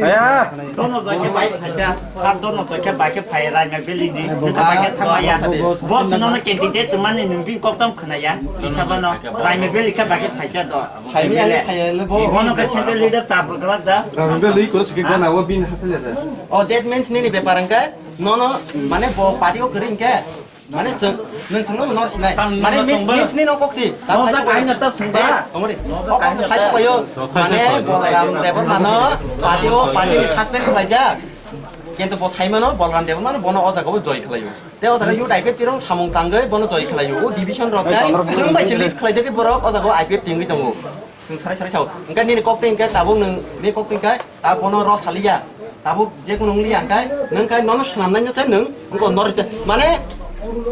Aya. Dono jai khe bai phacha. Sar dono jai khe bai khe phai rai me beli di. Nung bai khe thamaya. Bo sino na candidate mani nung bin kok tam khna ya. Kisa bano. Rai me beli khe bai khe phacha do. Phaimani ani phaiya le bo. Bono khe central leader chap glak da. Rang be lui koro sike gana o bin hasile da. Oh, that means nini bepar wngkha Nono, mane bo party o kwrwi hinkhe, mane chwng, nwng chwngno nor sinai. Tam mane nino mi-, chwngba. Minsini no kokchi. Tam no, sai ta ko. Kaino ta chwngba. Eh, tongori. No, ta o kaino kokchi ta. Sai ko yo. Mane Bolram Debbarma no party o, party ni suspend khlaijak. Kintu bo saimano Bolram Debbarma no bono o jaga o join khlaio. Te o jaga youth I P F T rok samung tangwi bono join khlaio. O division rok kai chwng bai se lead khlaijak borok o jaga o I P F T wngwi tongo. Chwng sarai sarai sao. Hwnkhe nini kok tei hwnkhe tabuk nwng, nini kok tei hwnkhe tabuk bono rw saliya. Tabuk je kunu wng liya hwnkhe nwng khe nono swnamnai no se nwng wngkha nor se. Mane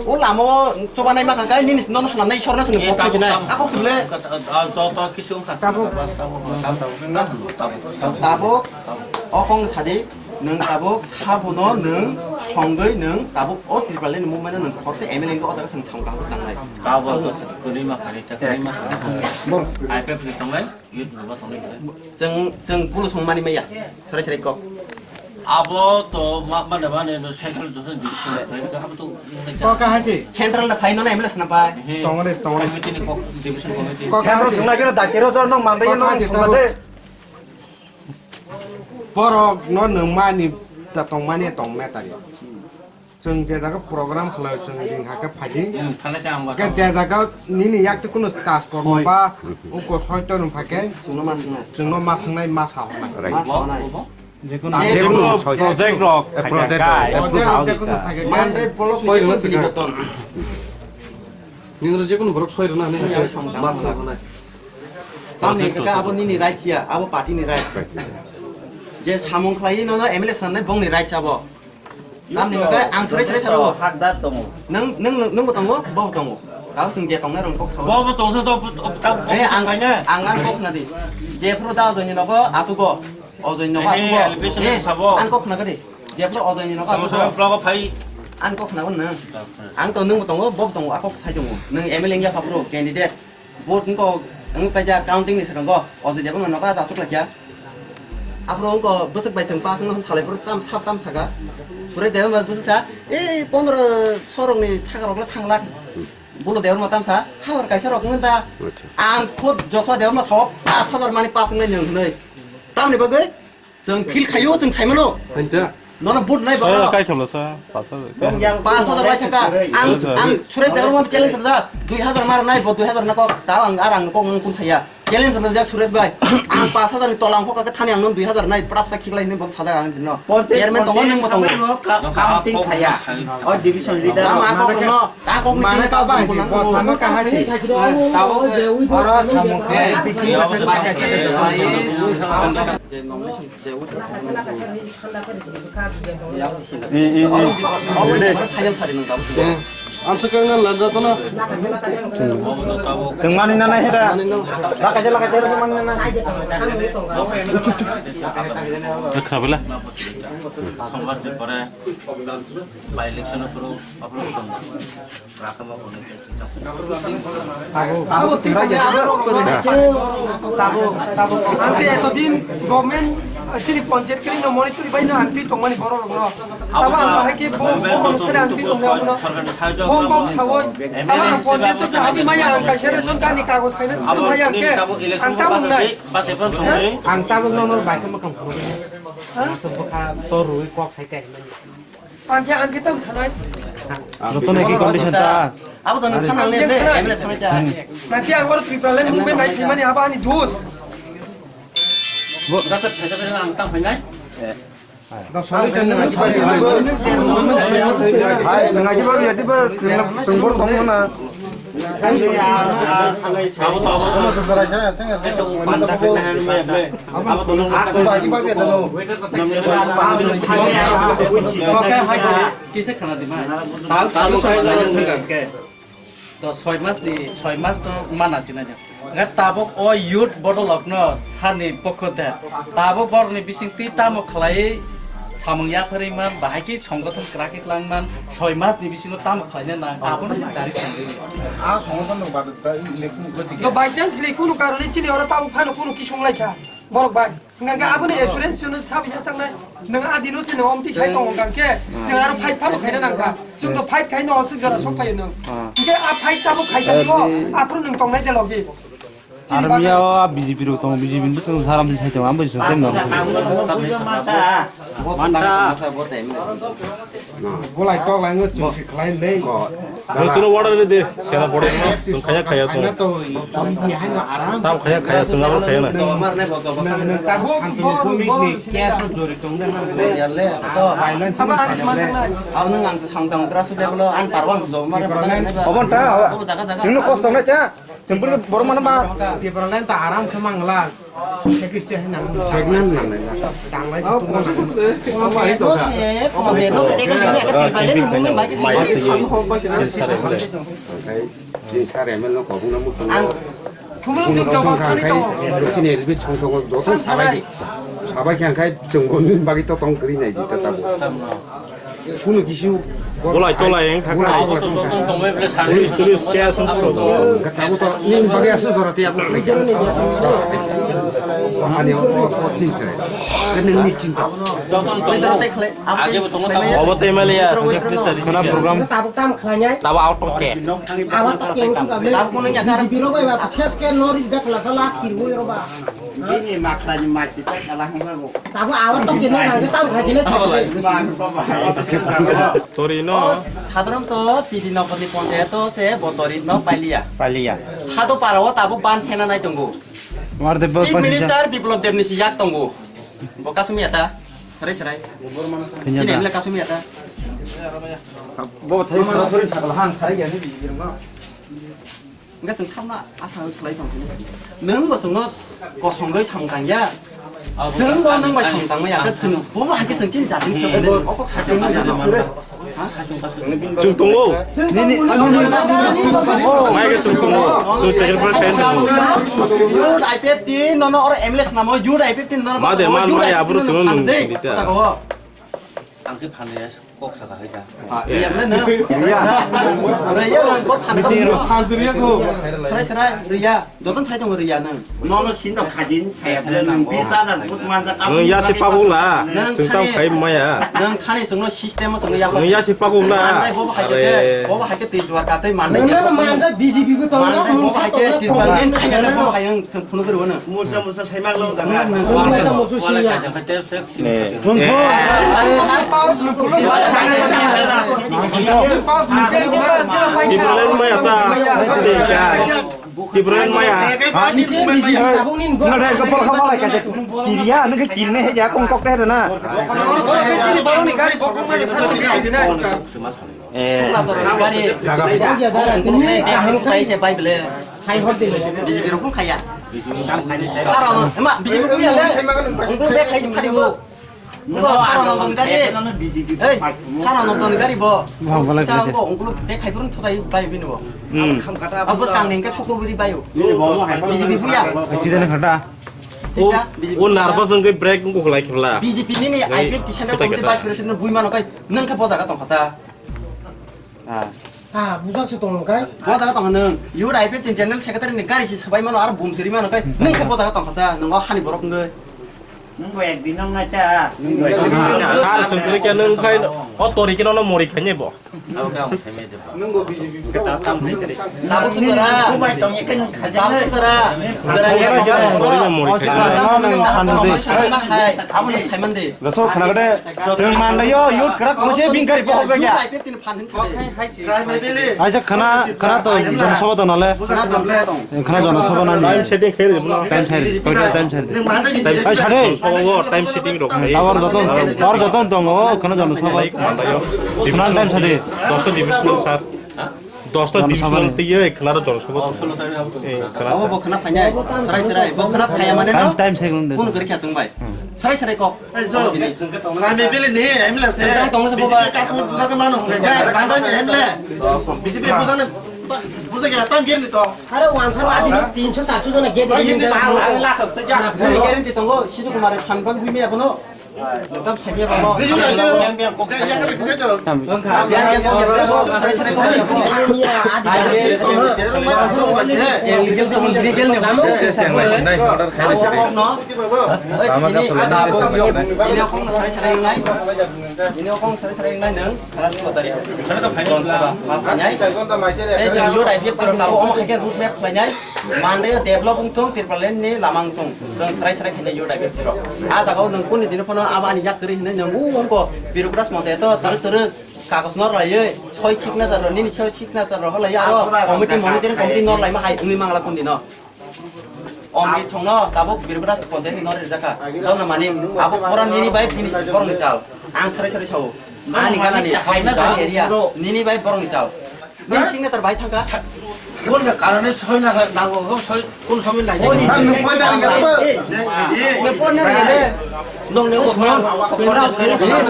o lama o chubanai ma kha khe nini nono swnamnai Ishwar no se nwng kok thang sinai. A kok se bole. Joto kisu wngkha. Tabuk. Tabuk. O kok sadi nwng tabuk sabono nwng songwi nwng tabuk o Tripura ni movement no nwng khoroksa M L A wngkha o jaga se nwng samung kaham khe changnai. Tabuk. Kwrwi ma kha, kwrwi ma kha. I P F T ni tongnai. Chwng, chwng pulo song mani maya, sarai sarai kok. Abo to ma, ma da mane no central to division, abo to. Kok kaha si? Central da phai no na M L A sana pai. He. Tongre, tongre. Committee ni kok, division committee. Kok kaha si? Central sung lagi na dakero jor nong mandai nong sung de. Borok no nwng mani da tong mani tong me tari. Chwng je jaga program khlai, chwng ring hakhe phaidi. Hmm, thanai se ang ba. Ke je jaga nini yak twi kuno task kormo ba, uko soito rung phake. Chwngno ma swngnai. Chwngno ma swngnai, ma sa hornai. Right. Ma sa hornai. Jekunu project rok, eh, project rok. Jekunu phake. Mandai polok ni bini boton. Nini jekunu borok soi rwna hinwi ma sa hornai. Tamni hwnkhe abo nini right ya, abo party ni right. Je samung khlai nono M L A sanai bongni right abo. Tamni hwnkhe ang srai srai saro. Hakdar tongo. Nwng, nwng, nwng, nwngbo tongo, bobo tongo. Tao chwng je tongnai rok kok sao. Bobo tongsa to, to, to, Eh, ang, ang ang kok khna di. Jephru da ojoni nogo asugo. Ojoni nogo asugo. Eh, allegation sabo. Ang kok khna di. Jephru ojoni nogo asugo. Blogo phai. Ang kok khna nang. Ang to nwngbo tongo, bobo tongo, akok sai tongo. Nwng M L A wngya phapro, candidate. Vote wngkok, wng paijak counting ni swkango, o Joy Debbarma nogo achuk laikya. Aphuru wngkok bwswk bai chwng pass wngno salai phuru tam sap tam saka. Suresh Debbarma bwswk sa, "Ei, pondro sorokni sakarokle thanglak." Bulo Debbarma tam sa, "Hazar kaisa rok wngkha da." Acha. Ang khud Joshua Debbarma sao, "Pash hazar mani pass wngnai nwng," hwnwi. Tamni bagwi? Chwng feel khaio, chwng saimano. Hanta. Nono vote nai soyo bokno. Kai khamla sa, pash hazar. Pash hazar bai thangka. Ang, ang Suresh Debbarma challenge rwjak. Dui hazar mar nai bo, dui hazar na kok. Tao ang, ar ang kok ang kun saya. Challenge rwjak Suresh bai. Ang pash hazar ni tola ang kok ka thani ang non dui hazar nai prap sa khiklai ni bo sajak ang no. Chairman tongo, nwng bo tongo. Ka-, counting saya. O division leader. Ang kok no. Mane ta bai bo sama ka hai chi. Oro samung khe. Amsa kang nan lanja to na. Chwng mani na nai heda. Lakaje lakaje mani na nai. Khabla. By election o phuru, aphuru tong. Rakha ma kono. Abo twi tongni abo rok kono. Tabuk, tabuk. Ang te etodin government, ah, chini panchayat kiri no monitor bai no ang twi tongmani borok rok no. Abo ang bahai ke bo, bo manusore ang twi tongmani abo no. Bo, bo sawoi. Abo ang panchayat to jahabi maya ang kaisa ration card ni kagoj khaina abo maya ang ke. Ang tabuk nai. Ang tabuk no no bai ke makam khoro. Ha? Ang se bokha to rui kok sai kai mani. Ang khe, ang khe tamo sanai. Joto nai khe condition ta. Abo to nang khanang le, M L A thanai ta. Nang khe ang oro Tripura land movement nai thimani abo ani dos. Bo. Gasa phaisa phaisa ang tang phainai. Da solution nang. Hai, nang aji ba, ya di ba, teng bor thong na. Kisa khana di ma. Tal tal soi mas ni thang ke. To soi mas ni, soi mas to mana sina ja. Ga tabuk o youth bodol of no sani pokho de. Tabuk bor ni bising ti tamo khlai samung ya phari man bahai ki songgothon kra ki klang man soi mas ni bisingo tamo khlai na nang abo no jari songri. A songgothon no bad da lekun. To by chance lekun karone chini ora tabuk phano kuno ki song lai kha. Borok bai. Hingke aboni assurance chwngno sabi ya changnai. Nwng a dino se nwng omtwi sai tongo hingke. Chwng aro fight phano khaina nangkha. Chwng to fight khai no oswk jora sok phaio nwng. Hingke a fight tabuk khai tangwi o aphuru nwng tongnai de logi. Chini bagwi. Army o a B J P rok tongo, B J P ni bwskango saram se sai tongo, ang bai chwng tem no. Mantha. Bolai tok lai ngo chung si khlai le. Nung sino water le de, sena pore no, sung khaya khaya sung. Tam khaya khaya sung, abo khaya na. Nung ta santu ni kumi ni kya so jori tong na. Violence. Abo nung ang sang tang kra su de bolo an parwang so mar. Obon ta, sino kos tong na cha. Sempurna borok mana ba? Tipraland ta aram khe mangla. Sekis te hinang. Segnan nangnai. Tanglai se tungma nangnai. Poma beno se, poma beno se, teka jini aka Tipraland ni mungkin baik. Mai se. Jin sare mel no kobung na musung. Ang. Kumulung jin jawab sani to. Sini elbi chung to joto sabai. Sabai khe ang khai chung gon bagwi to tong kri nai di ta tabo. Kunu kisu bolai tolai wng thang bolai nai. Tolai wng thang. Turis, turis kaya sung pro. Kata mo to ni bagi asu sora ti aku lagi. Ani o o chinchre. Kene ni chinta. Obo te mali ya, secretary. Kana program. Tabuk tam khlainyai. Tabo auto ke. Abo to keng sung kable. Tabuk kono nyakar. Biro bai ba chest ke no ri dak la sala khir wo ro ba. Bini makhlani masi ta kala hanglago. Tabo awar to kino kang ke tabo kha kino. Mangso ba. Tori no. O, sadharanto Pidinoporni ponchayato se bo tori no pailia. Pailia. Sado para o tabo ban thena nai tongo. Chief Minister Biplab Deb ni si yak tongo. Bo kasumi ata. Sarai sarai. Sini M L A kasumi ata. Bo thai sora sori sakla han sarai ya ni. Hingke chwng sakno asa khlai tong phini. Nwng bo chwngno kosongwi samung tangya. Chwng bo nwng bai samung tangmaya, hwnkhe chwng bobo hai khe chwng chini jatini khe bo o kok sakhe ma jano. Chwng tongo. Nini, nini, nini, nini, nini. Mai khe chwng tongo. Chwng second floor ten tongo. Youth I P F T nono oro M L A swnamo, youth I P F T nono. Ma de, ma, ma, ya, bro, chwngno nwng dita. Ang khe phanle kok saka hai da. Ah, iya, bole, no. Iya. Iya, no, kok phan, phan juriya ko. Sarai, sarai, riya. Joton sai tongo riya, no. Nono sin dok khajin, saya bole, nang bisa dan, put manja kamu. Nang ya si pabu la. Nang sung tau khani, khai maya. Nang khani sungno system sungno ya. Nang ya si pabu la. Andai bobo hai ke, bobo hai ke tui juar katai mandai. Nang manja B J P ko tong. Mandai bobo hai ke tui juar katai bobo hai yang sung phunu kuru na. Mursa, mursa, sai mang lo, jang. Mursa, mursa, siya. Tipraland maya ta. Tipraland maya. Ngadai kapal kapal ka je. Tiria nang ke kinne he ja kong kok te na. Sai hor de. B J P rok khaya. Sara no, ema B J P khaya le. Ungkul de khai phari bo. Ungkul sara no don gari. Ei, sara no don gari bo. Sa ungkul ungkul de khai phurun thutai bai bini bo. Abo skang nengke chukuburi bayo. B J P buya. Tidak nih kata. O nervous wngwi brake wngkuk lai khibla. B J P nini I P F T center committee vice president no bui mano kai nang khe bo jaga tong kha sa. Ah, bujak se tong kai. Bo jaga tong nang. Youth I P F T general secretary ni gari si sabai mano aro bum siri mano kai nang khe bo jaga tong kha sa. Nang o hani borok wngwi. Nang bo ek din nang nai ta. Sar sungkri khe nang khai o tori khe no mori khai bo. Tabuk sudara. Tabuk sudara. Abo ni saiman de. Joso khana gede. Jeng man yo youth krak ko je bingkai po hoga kya. Aisa khana khana to jon sabha to nale. Khana jon sabha na. Time setting khe de. Time setting. Time setting. Ai sare. Sabha time setting rok. Tabor joton. Tabor joton tong o khana jon sabha. Khana time setting. Dosta divisional sir. Dosta divisional tei ye khwlaro jon sabha. Eh, khwla. Abo bo khwna phainai. Sarai sarai. Bo khwna phaiya mane no. Time, time second. Phone kori kya tong bai. Sarai sarai kok. Rami bili ni M L A se. Tong tong se B J P boba. Customer busa ke mano. Banda ni M L A. B J P busa ne. Busa ke tam gir ni to. Are wansa ladi ni tinso charso jona gate ni. Ang lakhas te ja. Sini guarantee tongo. Sisu kumare phan phan bui me abono. Mandai develop wngthong, Tipraland ni lama wngthong. Chwng sarai sarai khainai youth I P F T rok. A jagao nwng kuni dino phano Abo ani yak kwrwi hinwi nwng bo wngko Birukras Ponchayato twrwk twrwk kagos nor laiwi soi signature rw nini soi signature rw holai aro committee monitoring committee nor laima hai wngwi mangla kundi no. Omri thongno tabuk Birukras Ponchayat ni nor rijaka. Dona mani abo pura nini bai bini borok ni chal. Ang sarai sarai sao. Ani gana ni area nini bai borok ni chal. Nini signature bai thangka. Kun karone soi na nango soi kun somi nai. Nang nung pai nang nang. Ne pon nang ne. Nong ne ko.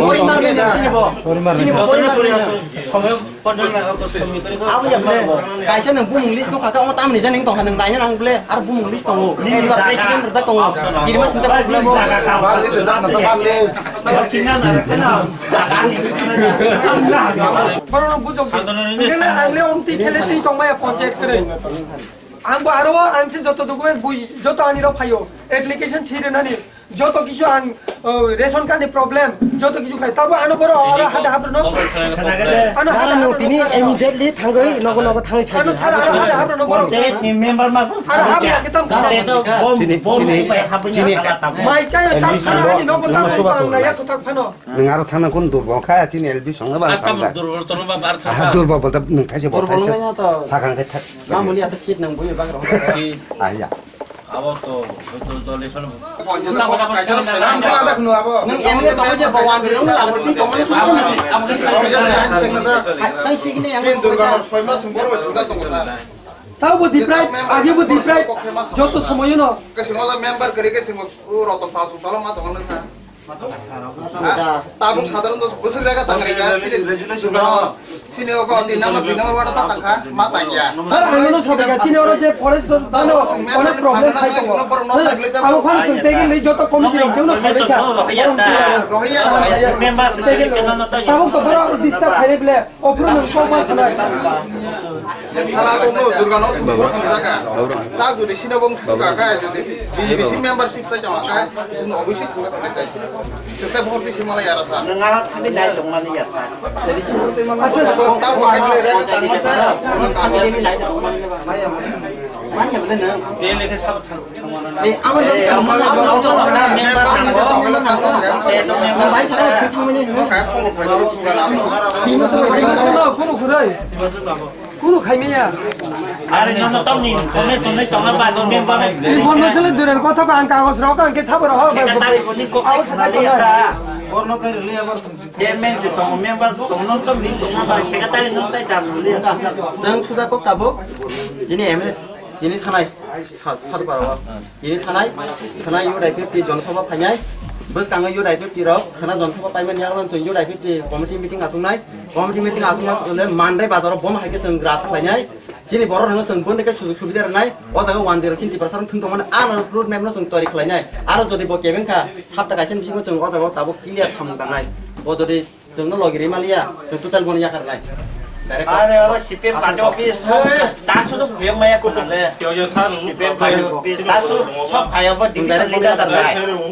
Pori mar ne chini bo. Chini bo pori mar ne. Somi pon nang ko somi kare ko. Abo ya ble. Kaisa nang bumung list no kaka o tam ni janing tong nang dai nang ble. Ar bumung list tongo. Nini ba president rwjak tongo. Kirima sinta ko ble bo. Ba list rwjak na to ba list. Sinna na kana. Borokno bujok di. Hingkhe na ang le omtwi khele twi tongmaya ponchayat kwrwi. Ang bo aro ang se joto document bui joto ani rok phaio. Application si rwnani joto kisu ang, o, ration card ni problem joto kisu khai. Tabo ano borok aro hada habrono. Ano hada habrono tini sara. Immediately thangwi nogo nogo thangwi ano sara aro hada habrono borok. Member masa aro habya kitam kitam. Bom bom bai habya. Mai chaya tam khana ani nogo tam khana ang naya kutak phano. Nwng aro thangna kun durbo kha chini L P songno ba. Ar tamo durbo tono ba bar thang. Durbo bolte nwng thaise bo thaise. Sakang khe thak. Mamuli ata seat nang buye bag rok. Aya. Abo to to to le phano. Nwng M L A tong je bawan de nwng abo ti tong. Abo ke sai. Hai tai sikne yang. Durga soi mas boro juda tong. Tabo bo diprai, agi bo diprai, joto somoyono. Ke simo member kari ke simo roto sa su talo ma tong na. Tabuk sadharon dos bwswk rega tangri ga, sini, sini obo tin number, dui number wara ta tangkha, ma tangya. Sir, ang no sabi ga, chini oro je forest, ano, onek problem khai tongo. Abo phano chwng tegi le joto committee rok chwngno sabi kha. Rohia, rohia. Tabuk to boro disturb khai le bile, ophuru nang kok ma sanai. Sala ko no Durga no sumbo sumjaka. Tak jodi sino bong ka ka jodi B J P membership ta jama ka, sino obviously thangna thangna jai. Sete bhorti se mala yara sa. Nang ara thani nai tong mani ya sa. Acha, tau ko hai le re ka tang ma sa. Manya bole na. Te le ke sab thang thang ma na. Eh, ama, eh, ama, ama, ama, ama, member thang ko. Te no member. Bai sa ko thang mani. Ka ko ko ko. Kunu khurai. Kunu khaimaya. Are no no tong ni, kome chonai tonga ba ni member. Ni bono sele durer kotha ko ang kagos rok ang ke sabo rok. Secretary ko ni ko. Aw, secretary. Borno kai rili abar. Chairman se tong, member se tong, no tong ni tong ba secretary no tai dam ni. Nang suda kok tabuk. Jini M L A, jini thanai. Sar, sar paro. Ini thanai, thanai U D I P F T Jana Sabha phainai. Bwskango U D I P F T rok khana Jana Sabha paimani yaglon chwng U D I P F T committee meeting atungnai. Committee meeting atungma le Mandai bazaro bom hai khe chwng ras khlainai. Chini borok rokno chwng boni khe sujug subida rwnai. O jaga one zero sini Tiprasa rok thung tongmani ano road map no chwng toiri khlainai. Aro jodi bo kebeng kha sapta kaisa bisingo chwng o jaga o tabuk clear samung tangnai. Bo jodi Chwngno logi ri maliya, chwng total bono yakar nai. Direct. Are oro C P M party office, ta sudu buyang maya kunale. C P M party office, ta su, sok kaya bo division leader ta nai.